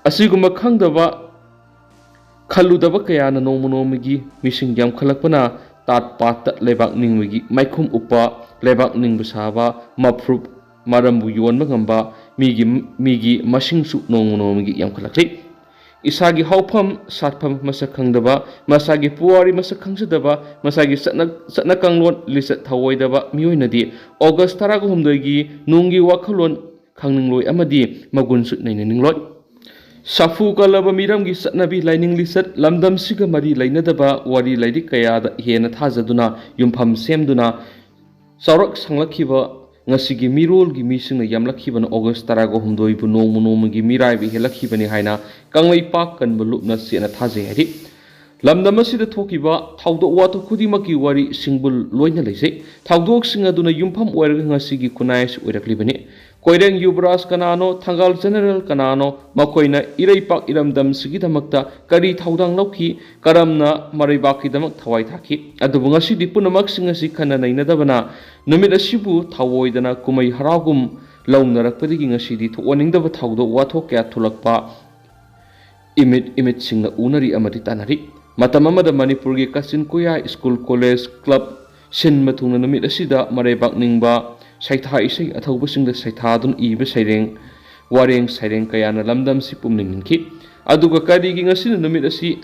ꯑꯁꯤꯒꯨꯝꯕ ꯈꯪꯗꯕ, ꯈꯜꯂꯨꯗꯕ ꯀꯌꯥꯅ ꯅꯣꯡꯃ ꯅꯣꯡꯃꯒꯤ ꯃꯤꯁꯤꯡ ꯌꯥꯝꯈꯠꯂꯛꯄꯅ ꯇꯥꯠ ꯄꯥꯠꯇ ꯂꯩꯕꯥꯛ ꯅꯤꯡꯕꯒꯤ ꯃꯥꯏꯈꯨꯝ ꯎꯞꯄ, ꯂꯩꯕꯥꯛ ꯅꯤꯡꯕ ꯁꯥꯕ, ꯃꯐ꯭ꯔꯨꯞ ꯃꯔꯝꯕꯨ ꯌꯣꯟꯕ ꯉꯝꯕ ꯃꯤꯒꯤ, ꯃꯤꯒꯤ ꯃꯁꯤꯡꯁꯨ ꯅꯣꯡꯃ ꯅꯣꯡꯃꯒꯤ ꯌꯥꯝꯈꯠꯂꯛꯂꯤ꯫ ꯏꯁꯥꯒꯤ ꯍꯧꯐꯝ ꯁꯥꯠꯐꯝ ꯃꯁꯛ ꯈꯪꯗꯕ, ꯃꯁꯥꯒꯤ ꯄꯨꯋꯥꯔꯤ ꯃꯁꯛ ꯈꯪꯖꯗꯕ, ꯃꯁꯥꯒꯤ ꯆꯠꯅ, ꯆꯠꯅ ꯀꯥꯡꯂꯣꯟ ꯂꯤꯆꯠ ꯊꯧꯑꯣꯏꯗꯕ ꯃꯤꯑꯣꯏꯅꯗꯤ ꯑꯣꯒꯁ ꯇꯔꯥꯒ ꯍꯨꯝꯗꯣꯏꯒꯤ ꯅꯨꯡꯒꯤ ꯋꯥꯈꯜꯂꯣꯟ ꯈꯪꯅꯤꯡꯂꯣꯏ ꯑꯃꯗꯤ ꯃꯒꯨꯟꯁꯨ ꯅꯩꯅꯅꯤꯡꯂꯣꯏ꯫ ꯁꯥꯐꯨ ꯀꯜꯂꯕ ꯃꯤꯔꯝꯒꯤ ꯆꯠꯅꯕꯤ, ꯂꯥꯏꯅꯤꯡ ꯂꯤꯆꯠ, ꯂꯝꯗꯝꯁꯤꯒ ꯃꯔꯤ ꯂꯩꯅꯗꯕ ꯋꯥꯔꯤ ꯂꯥꯏꯔꯤꯛ ꯀꯌꯥꯗ ꯍꯦꯟꯅ ꯊꯥꯖꯗꯨꯅ, ꯌꯨꯝꯐꯝ ꯁꯦꯝꯗꯨꯅ, ꯆꯥꯎꯔꯛ ꯁꯥꯡꯂꯛꯈꯤꯕ ꯉꯁꯤꯒꯤ ꯃꯤꯔꯣꯜꯒꯤ ꯃꯤꯁꯤꯡꯅ ꯌꯥꯝꯂꯛꯈꯤꯕꯅ ꯑꯣꯒꯁ ꯇꯔꯥꯒ ꯍꯨꯝꯗꯣꯏꯕꯨ ꯅꯣꯡꯃ ꯅꯣꯡꯃꯒꯤ ꯃꯤꯔꯥꯏꯕ ꯍꯦꯜꯂꯛꯈꯤꯕꯅꯤ ꯍꯥꯏꯅ ꯀꯪꯂꯩꯄꯥꯛ ꯀꯟꯕ ꯂꯨꯞꯅ ꯆꯦꯠꯅ ꯊꯥꯖꯩ ꯍꯥꯏꯔꯤ꯫ ꯂꯝꯗꯝ ꯑꯁꯤꯗ ꯊꯣꯛꯈꯤꯕ ꯊꯧꯗꯣꯛ ꯋꯥꯊꯣꯛ ꯈꯨꯗꯤꯡꯃꯛꯀꯤ ꯋꯥꯔꯤ ꯁꯤꯡꯕꯨꯜ ꯂꯣꯏꯅ ꯂꯩꯖꯩ꯫ ꯊꯧꯗꯣꯛꯁꯤꯡ ꯑꯗꯨꯅ ꯌꯨꯝꯐꯝ ꯑꯣꯏꯔꯒ ꯉꯁꯤꯒꯤ ꯈꯨꯟꯅꯥꯏ ꯑꯁꯤ ꯑꯣꯏꯔꯛꯂꯤꯕꯅꯤ꯫ ꯀꯣꯏꯔꯦꯡ ꯌꯨꯕꯔꯥꯖ ꯀꯅꯥꯅꯣ, ꯊꯪꯒꯥꯜ ꯖꯦꯅꯔꯦꯜ ꯀꯅꯥꯅꯣ, ꯃꯈꯣꯏꯅ ꯏꯔꯩꯄꯥꯛ ꯏꯔꯝꯗꯝꯁꯤꯒꯤꯗꯃꯛꯇ ꯀꯔꯤ ꯊꯧꯗꯥꯡ ꯂꯧꯈꯤ, ꯀꯔꯝꯅ ꯃꯔꯩꯕꯥꯛꯀꯤꯗꯃꯛ ꯊꯋꯥꯏ ꯊꯥꯈꯤ? ꯑꯗꯨꯕꯨ ꯉꯁꯤꯗꯤ ꯄꯨꯝꯅꯃꯛꯁꯤꯡ ꯑꯁꯤ ꯈꯟꯅ ꯅꯩꯅꯗꯕꯅ ꯅꯨꯃꯤꯠ ꯑꯁꯤꯕꯨ ꯊꯑꯣꯏꯗꯅ ꯀꯨꯝꯍꯩ ꯍꯔꯥꯎꯒꯨꯝ ꯂꯧꯅꯔꯛꯄꯗꯒꯤ ꯉꯁꯤꯗꯤ ꯊꯣꯛꯍꯟꯅꯤꯡꯗꯕ ꯊꯧꯗꯣꯛ ꯋꯥꯊꯣꯛ ꯀꯌꯥ ꯊꯣꯛꯂꯛꯄ ꯏꯃꯤꯠ ꯏꯃꯤꯠꯁꯤꯡꯅ ꯎꯅꯔꯤ ꯑꯃꯗꯤ ꯇꯥꯟꯅꯔꯤ꯫ ꯃꯇꯝ ꯑꯃꯗ ꯃꯅꯤꯄꯨꯔꯒꯤ ꯀꯥꯆꯤꯟ ꯀꯣꯌꯥ ꯁ꯭ꯀꯨꯜ, ꯀꯣꯂꯦꯖ, ꯀ꯭ꯂꯕ ꯁꯤꯟꯕ ꯊꯨꯡꯅ ꯅꯨꯃꯤꯠ ꯑꯁꯤꯗ ꯃꯔꯩꯕꯥꯛ ꯅꯤꯡꯕ ꯁꯩꯊꯥ ꯏꯁꯩ ꯑꯊꯧꯕꯁꯤꯡꯗ ꯁꯩꯊꯥꯗꯨꯅ ꯏꯕ ꯁꯩꯔꯦꯡ, ꯋꯥꯔꯦꯡ ꯁꯩꯔꯦꯡ ꯀꯌꯥꯅ ꯂꯝꯗꯝꯁꯤ ꯄꯨꯝꯅꯤꯡꯍꯟꯈꯤ꯫ ꯑꯗꯨꯒ ꯀꯔꯤꯒꯤ ꯉꯁꯤꯅ ꯅꯨꯃꯤꯠ ꯑꯁꯤ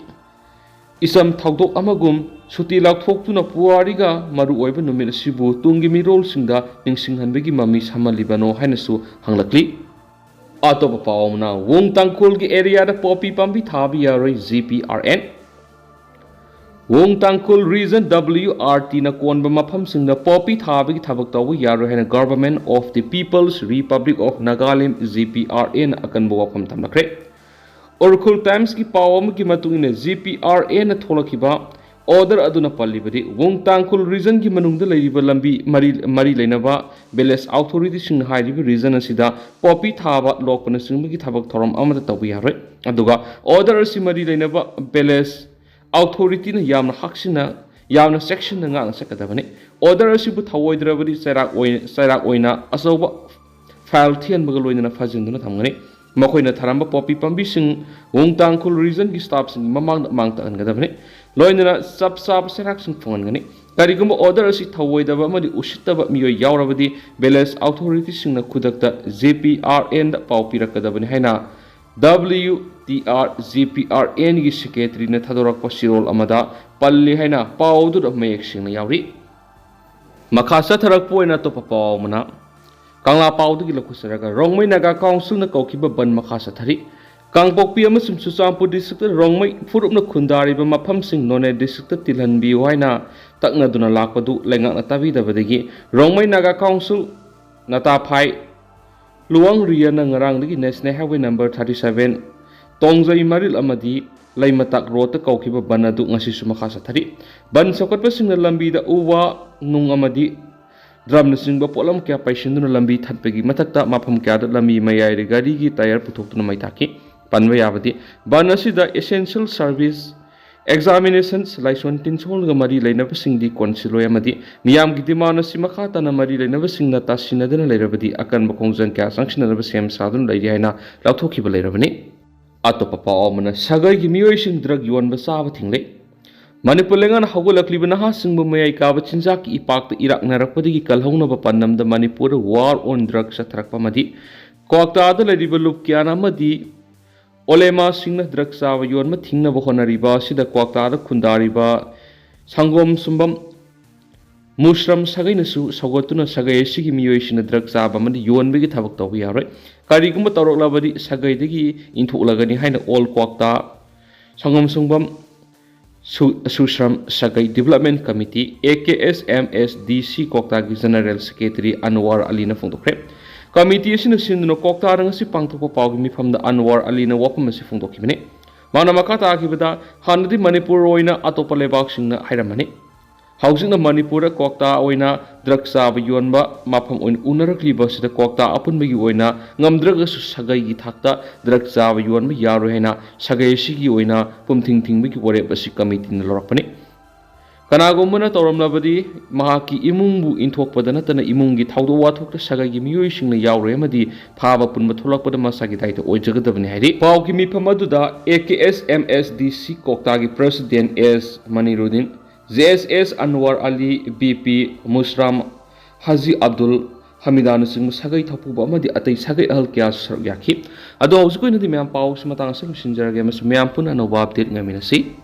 ꯏꯆꯝ ꯊꯧꯗꯣꯛ ꯑꯃꯒꯨꯝ ꯁꯨꯇꯤ ꯂꯥꯎꯊꯣꯛꯇꯨꯅ ꯄꯨꯋꯥꯔꯤꯒ ꯃꯔꯨꯑꯣꯏꯕ ꯅꯨꯃꯤꯠ ꯑꯁꯤꯕꯨ ꯇꯨꯡꯒꯤ ꯃꯤꯔꯣꯜꯁꯤꯡꯗ ꯅꯤꯡꯁꯤꯡꯍꯟꯕꯒꯤ ꯃꯃꯤ ꯁꯥꯝꯍꯜꯂꯤꯕꯅꯣ ꯍꯥꯏꯅꯁꯨ ꯍꯪꯂꯛꯂꯤ꯫ ꯑꯇꯣꯞꯄ ꯄꯥꯎ ꯑꯃꯅ, ꯋꯨꯡ ꯇꯥꯡꯈꯨꯜꯒꯤ ꯑꯦꯔꯤꯌꯥꯗ ꯄꯣꯄꯤ ꯄꯥꯝꯕꯤ ꯊꯥꯕ ꯌꯥꯔꯣꯏ, ꯖꯤ ꯄꯤ ꯑꯥꯔ ꯑꯦꯟ꯫ ꯋꯨꯡ ꯇꯥꯡꯈꯨꯜ ꯔꯤꯖꯟ ꯗꯕ꯭ꯂꯤꯌꯨ ꯑꯥꯔ ꯇꯤꯅ ꯀꯣꯟꯕ ꯃꯐꯝꯁꯤꯡꯗ ꯄꯣꯄꯤ ꯊꯥꯕꯒꯤ ꯊꯕꯛ ꯇꯧꯕ ꯌꯥꯔꯣꯏ ꯍꯥꯏꯅ Government of the People's Republic of Nagaland, G P R ꯑꯦꯅ ꯑꯀꯟꯕ ꯋꯥꯐꯝ ꯊꯝꯂꯛꯈ꯭ꯔꯦ꯫ ꯎꯔꯈꯨꯜ ꯇꯥꯏꯝꯁꯀꯤ ꯄꯥꯎ ꯑꯃꯒꯤ ꯃꯇꯨꯡ ꯏꯟꯅ, ꯖꯤ ꯄꯤ ꯑꯥꯔ ꯑꯦꯅ ꯊꯣꯛꯂꯛꯈꯤꯕ ꯑꯣꯔꯗꯔ ꯑꯗꯨꯅ ꯄꯜꯂꯤꯕꯗꯤ, ꯋꯨꯡ ꯇꯥꯡꯈꯨꯜ ꯔꯤꯖꯟꯒꯤ ꯃꯅꯨꯡꯗ ꯂꯩꯔꯤꯕ ꯂꯝꯕꯤ ꯃꯔꯤ, ꯃꯔꯤ ꯂꯩꯅꯕ ꯚꯤꯂꯦꯖ ꯑꯣꯊꯣꯔꯤꯇꯤꯁꯤꯡꯅ ꯍꯥꯏꯔꯤꯕ ꯔꯤꯖꯟ ꯑꯁꯤꯗ ꯄꯣꯄꯤ ꯊꯥꯕ, ꯂꯣꯛꯄꯅꯆꯤꯡꯕꯒꯤ ꯊꯕꯛ ꯊꯧꯔꯝ ꯑꯃꯠꯇ ꯇꯧꯕ ꯌꯥꯔꯣꯏ꯫ ꯑꯗꯨꯒ ꯑꯣꯔꯗꯔ ꯑꯁꯤ ꯃꯔꯤ ꯂꯩꯅꯕ ꯚꯤꯂꯦꯖ ꯑꯣꯊꯣꯔꯤꯇꯤꯅ ꯌꯥꯝꯅ ꯍꯛꯁꯤꯟꯅ, ꯌꯥꯝꯅ ꯆꯦꯛꯁꯤꯟꯅ ꯉꯥꯛꯅ ꯆꯠꯀꯗꯕꯅꯤ꯫ ꯑꯣꯔꯗꯔ ꯑꯁꯤꯕꯨ ꯊꯧꯑꯣꯏꯗ꯭ꯔꯕꯗꯤ ꯆꯩꯔꯥꯛ ꯑꯣꯏꯅ, ꯆꯩꯔꯥꯛ ꯑꯣꯏꯅ ꯑꯆꯧꯕ ꯐꯥꯏꯜ ꯊꯤꯍꯟꯕꯒ ꯂꯣꯏꯅꯅ ꯐꯥꯖꯤꯟꯗꯨꯅ ꯊꯝꯒꯅꯤ꯫ ꯃꯈꯣꯏꯅ ꯊꯥꯔꯝꯕ ꯄꯣꯄꯤ ꯄꯥꯝꯕꯤꯁꯤꯡ ꯋꯨꯡ ꯇꯥꯡꯈꯨꯜ ꯔꯤꯖꯟꯒꯤ ꯁ꯭ꯇꯥꯐꯁꯤꯡꯒꯤ ꯃꯃꯥꯡꯗ ꯃꯥꯡ ꯇꯥꯛꯍꯟꯒꯗꯕꯅꯤ꯫ ꯂꯣꯏꯅꯅ ꯆꯞ ꯆꯥꯕ ꯆꯩꯔꯥꯛꯁꯤꯡ ꯐꯪꯍꯟꯒꯅꯤ꯫ ꯀꯔꯤꯒꯨꯝꯕ ꯑꯣꯔꯗꯔ ꯑꯁꯤ ꯊꯧꯑꯣꯏꯗꯕ ꯑꯃꯗꯤ ꯎꯁꯤꯠꯇꯕ ꯃꯤꯑꯣꯏ ꯌꯥꯎꯔꯕꯗꯤ, ꯚꯤꯂꯦꯖ ꯑꯣꯊꯣꯔꯤꯇꯤꯁꯤꯡꯅ ꯈꯨꯗꯛꯇ ꯖꯤ ꯄꯤ ꯑꯥꯔ ꯑꯦꯟꯗ ꯄꯥꯎ ꯄꯤꯔꯛꯀꯗꯕꯅꯤ ꯍꯥꯏꯅ W T R G P R ꯑꯦꯟꯒꯤ ꯁꯦꯀ꯭ꯔꯦꯇꯔꯤꯅ ꯊꯥꯗꯣꯔꯛꯄ ꯆꯦꯔꯣꯜ ꯑꯃꯗ ꯄꯜꯂꯤ ꯍꯥꯏꯅ ꯄꯥꯎ ꯑꯗꯨꯗ ꯃꯌꯦꯛ ꯁꯦꯡꯅ ꯌꯥꯎꯔꯤ꯫ ꯃꯈꯥ ꯆꯠꯊꯔꯛꯄ ꯑꯣꯏꯅ ꯑꯇꯣꯞꯄ ꯄꯥꯎ ꯑꯃꯅ, ꯀꯪꯂꯥ ꯄꯥꯎꯗꯒꯤ ꯂꯧꯈꯠꯆꯔꯒ, ꯔꯣꯡꯃꯩ ꯅꯥꯒꯥ ꯀꯥꯎꯟꯁꯤꯜꯅ ꯀꯧꯈꯤꯕ ꯕꯟ ꯃꯈꯥ ꯆꯠꯊꯔꯤ꯫ ꯀꯥꯡꯄꯣꯛꯄꯤ ꯑꯃꯁꯨꯡ ꯆꯨꯔꯆꯥꯟꯄꯨꯔ ꯗꯤꯁꯇ꯭ꯔꯤꯛꯇ ꯔꯣꯡꯃꯩ ꯐꯨꯔꯨꯞꯅ ꯈꯨꯟꯗꯥꯔꯤꯕ ꯃꯐꯝꯁꯤꯡ ꯅꯣꯅꯦ ꯗꯤꯁꯇ꯭ꯔꯤꯛꯇ ꯇꯤꯜꯍꯟꯕꯤꯌꯨ ꯍꯥꯏꯅ ꯇꯛꯅꯗꯨꯅ ꯂꯥꯛꯄꯗꯨ ꯂꯩꯉꯥꯛꯅ ꯇꯥꯕꯤꯗꯕꯗꯒꯤ ꯔꯣꯡꯃꯩ ꯅꯥꯒꯥ ꯀꯥꯎꯟꯁꯤꯜ ꯅꯇꯥꯐꯥꯏ ꯂꯨꯋꯥꯡ ꯔꯤꯌꯥꯅ ꯉꯔꯥꯡꯗꯒꯤ National Highway number thirty seven, ꯇꯣꯡꯖꯩ ꯃꯔꯤꯜ ꯑꯃꯗꯤ ꯂꯩꯃꯇꯥꯛ ꯔꯣꯗꯇ ꯀꯧꯈꯤꯕ ꯕꯟ ꯑꯗꯨ ꯉꯁꯤꯁꯨ ꯃꯈꯥ ꯆꯠꯊꯔꯤ꯫ ꯕꯟ ꯁꯧꯒꯠꯄꯁꯤꯡꯅ ꯂꯝꯕꯤꯗ ꯎ ꯋꯥ, ꯅꯨꯡ ꯑꯃꯗꯤ ꯗ꯭ꯔꯝꯅꯆꯤꯡꯕ ꯄꯣꯠꯂꯝ ꯀꯌꯥ ꯄꯩꯁꯤꯟꯗꯨꯅ ꯂꯝꯕꯤ ꯊꯠꯄꯒꯤ ꯃꯊꯛꯇ ꯃꯐꯝ ꯀꯌꯥꯗ ꯂꯝꯕꯤ ꯃꯌꯥꯏꯗ ꯒꯥꯔꯤꯒꯤ ꯇꯥꯌꯔ ꯄꯨꯊꯣꯛꯇꯨꯅ ꯃꯩ ꯊꯥꯈꯤ꯫ ꯄꯟꯕ ꯌꯥꯕꯗꯤ, ꯕꯟ ꯑꯁꯤꯗ essential service, examinations, ꯂꯥꯏꯁꯣꯟ ꯇꯤꯟꯁꯣꯜꯒ ꯃꯔꯤ ꯂꯩꯅꯕꯁꯤꯡꯗꯤ ꯀꯣꯟꯁꯤꯜꯂꯣꯏ ꯑꯃꯗꯤ ꯃꯤꯌꯥꯝꯒꯤ demand ꯑꯁꯤ ꯃꯈꯥ ꯇꯥꯅ ꯃꯔꯤ ꯂꯩꯅꯕꯁꯤꯡꯅ ꯇꯥꯁꯤꯟꯅꯗꯨꯅ ꯂꯩꯔꯕꯗꯤ ꯑꯀꯟꯕ ꯈꯣꯡꯖꯪ ꯀꯌꯥ ꯆꯪꯁꯤꯟꯅꯅꯕ ꯁꯦꯝ ꯁꯥꯗꯨꯅ ꯂꯩꯔꯤ ꯍꯥꯏꯅ ꯂꯥꯎꯊꯣꯛꯈꯤꯕ ꯂꯩꯔꯕꯅꯤ꯫ ꯑꯇꯣꯞꯄ ꯄꯥꯎ ꯑꯃꯅ, ꯁꯥꯒꯩꯒꯤ ꯃꯤꯑꯣꯏꯁꯤꯡ ꯗ꯭ꯔꯒ ꯌꯣꯟꯕ ꯆꯥꯕ ꯊꯤꯡꯂꯦ꯫ ꯃꯅꯤꯄꯨꯔ ꯂꯩꯉꯥꯛꯅ ꯍꯧꯒꯠꯂꯛꯂꯤꯕ ꯅꯍꯥꯁꯤꯡꯕꯨ ꯃꯌꯥꯏ ꯀꯥꯕ ꯆꯤꯟꯖꯥꯛꯀꯤ ꯏꯄꯥꯛꯇ ꯏꯔꯥꯛꯅꯔꯛꯄꯗꯒꯤ ꯀꯜꯍꯧꯅꯕ ꯄꯥꯟꯗꯝꯗ ꯃꯅꯤꯄꯨꯔꯗ war on drug ꯆꯠꯊꯔꯛꯄ ꯑꯃꯗꯤ ꯀ꯭ꯋꯥꯛꯇꯥꯗ ꯂꯩꯔꯤꯕ ꯂꯨꯞꯀꯤꯌꯥꯟ ꯑꯃꯗꯤ ꯑꯣꯂꯦꯃꯥꯁꯤꯡꯅ ꯗ꯭ꯔꯒ ꯆꯥꯕ ꯌꯣꯟꯕ ꯊꯤꯡꯅꯕ ꯍꯣꯠꯅꯔꯤꯕ ꯑꯁꯤꯗ ꯀ꯭ꯋꯥꯛꯇꯥꯗ ꯈꯨꯟꯗꯥꯔꯤꯕ ꯁꯪꯒꯣꯝ ꯁꯨꯝꯕꯝ ꯃꯨꯁ꯭ꯔꯝ ꯁꯥꯒꯩꯅꯁꯨ ꯁꯧꯒꯠꯇꯨꯅ ꯁꯥꯒꯩ ꯑꯁꯤꯒꯤ ꯃꯤꯑꯣꯏꯁꯤꯡꯅ ꯗ꯭ꯔꯒ ꯆꯥꯕ ꯑꯃꯗꯤ ꯌꯣꯟꯕꯒꯤ ꯊꯕꯛ ꯇꯧꯕ ꯌꯥꯔꯣꯏ꯫ ꯀꯔꯤꯒꯨꯝꯕ ꯇꯧꯔꯛꯂꯕꯗꯤ ꯁꯥꯒꯩꯗꯒꯤ ꯏꯟꯊꯣꯛꯂꯒꯅꯤ ꯍꯥꯏꯅ ꯑꯣꯜ ꯀ꯭ꯋꯥꯛꯇꯥ ꯁꯪꯒꯣꯝ ꯁꯨꯝꯕꯝ ꯁꯨ-, ꯁꯨꯁ꯭ꯔꯝ ꯁꯒꯩ Development Committee, A K S M S D C ꯀ꯭ꯋꯥꯛꯇꯥꯒꯤ General Secretary ꯑꯟꯋꯥꯔ ꯑꯂꯤꯅ ꯐꯣꯡꯗꯣꯛꯈ꯭ꯔꯦ꯫ ꯀꯃꯤꯇꯤ ꯑꯁꯤꯅ ꯁꯤꯟꯗꯨꯅ ꯀ꯭ꯋꯥꯛꯇꯥꯗ ꯉꯁꯤ ꯄꯥꯡꯊꯣꯛꯄ ꯄꯥꯎꯒꯤ ꯃꯤꯐꯝꯗ ꯑꯟꯋꯥꯔ ꯑꯂꯤꯅ ꯋꯥꯐꯝ ꯑꯁꯤ ꯐꯣꯡꯗꯣꯛꯈꯤꯕꯅꯤ꯫ ꯃꯥꯅ ꯃꯈꯥ ꯇꯥꯈꯤꯕꯗ, ꯍꯥꯟꯅꯗꯤ ꯃꯅꯤꯄꯨꯔ ꯑꯣꯏꯅ ꯑꯇꯣꯞꯄ ꯂꯩꯕꯥꯛꯁꯤꯡꯅ ꯍꯥꯏꯔꯝꯕꯅꯤ꯫ ꯍꯧꯖꯤꯛꯅ ꯃꯅꯤꯄꯨꯔꯗ ꯀ꯭ꯋꯥꯛꯇꯥ ꯑꯣꯏꯅ ꯗ꯭ꯔꯒ ꯆꯥꯕ ꯌꯣꯟꯕ ꯃꯐꯝ ꯑꯣꯏꯅ ꯎꯅꯔꯛꯂꯤꯕ ꯑꯁꯤꯗ ꯀ꯭ꯋꯥꯛꯇꯥ ꯑꯄꯨꯟꯕꯒꯤ ꯑꯣꯏꯅ ꯉꯝꯗ꯭ꯔꯒꯁꯨ ꯁꯥꯒꯩꯒꯤ ꯊꯥꯛꯇ ꯗ꯭ꯔꯒ ꯆꯥꯕ ꯌꯣꯟꯕ ꯌꯥꯔꯣꯏ ꯍꯥꯏꯅ ꯁꯥꯒꯩ ꯑꯁꯤꯒꯤ ꯑꯣꯏꯅ ꯄꯨꯝꯊꯤꯡ ꯊꯤꯡꯕꯒꯤ ꯋꯥꯔꯦꯞ ꯑꯁꯤ ꯀꯃꯤꯇꯤꯅ ꯂꯧꯔꯛꯄꯅꯤ꯫ ꯀꯅꯥꯒꯨꯝꯕꯅ ꯇꯧꯔꯝꯂꯕꯗꯤ ꯃꯍꯥꯛꯀꯤ ꯏꯃꯨꯡꯕꯨ ꯏꯟꯊꯣꯛꯄꯗ ꯅꯠꯇꯅ ꯏꯃꯨꯡꯒꯤ ꯊꯧꯗꯣꯛ ꯋꯥꯊꯣꯛꯇ ꯁꯥꯒꯩꯒꯤ ꯃꯤꯑꯣꯏꯁꯤꯡꯅ ꯌꯥꯎꯔꯣꯏ ꯑꯃꯗꯤ ꯐꯥꯕ ꯄꯨꯟꯕ ꯊꯣꯛꯂꯛꯄꯗ ꯃꯁꯥꯒꯤ ꯗꯥꯏꯇ ꯑꯣꯏꯖꯒꯗꯕꯅꯤ ꯍꯥꯏꯔꯤ꯫ ꯄꯥꯎꯒꯤ ꯃꯤꯐꯝ ꯑꯗꯨꯗ A K S M S D C ꯀ꯭ꯋꯥꯛꯇꯥꯒꯤ President S ꯃꯅꯤꯔꯨꯗꯤꯟ, J S S ꯑꯟꯋꯥꯔ Ali, B P ꯃꯨꯁꯔꯥꯝ, ꯍꯥꯖꯤ Abdul ꯍꯃꯤꯗꯥꯅꯆꯤꯡꯕ ꯁꯥꯒꯩ ꯊꯧꯄꯨꯕ ꯑꯃꯗꯤ ꯑꯇꯩ ꯁꯥꯒꯩ ꯑꯍꯜ ꯀꯌꯥꯁꯨ ꯁꯔꯨꯛ ꯌꯥꯈꯤ꯫ ꯑꯗꯣ ꯍꯧꯖꯤꯛꯀꯤ ꯑꯣꯏꯅꯗꯤ ꯃꯌꯥꯝ ꯄꯥꯎ ꯑꯁꯤ ꯃꯇꯥꯡ ꯑꯁꯤꯗ ꯂꯣꯏꯁꯤꯟꯖꯔꯒꯦ ꯑꯃꯁꯨꯡ ꯃꯌꯥꯝ ꯄꯨꯟꯅ ꯑꯅꯧꯕ update ꯉꯥꯏꯃꯤꯟꯅꯁꯤ꯫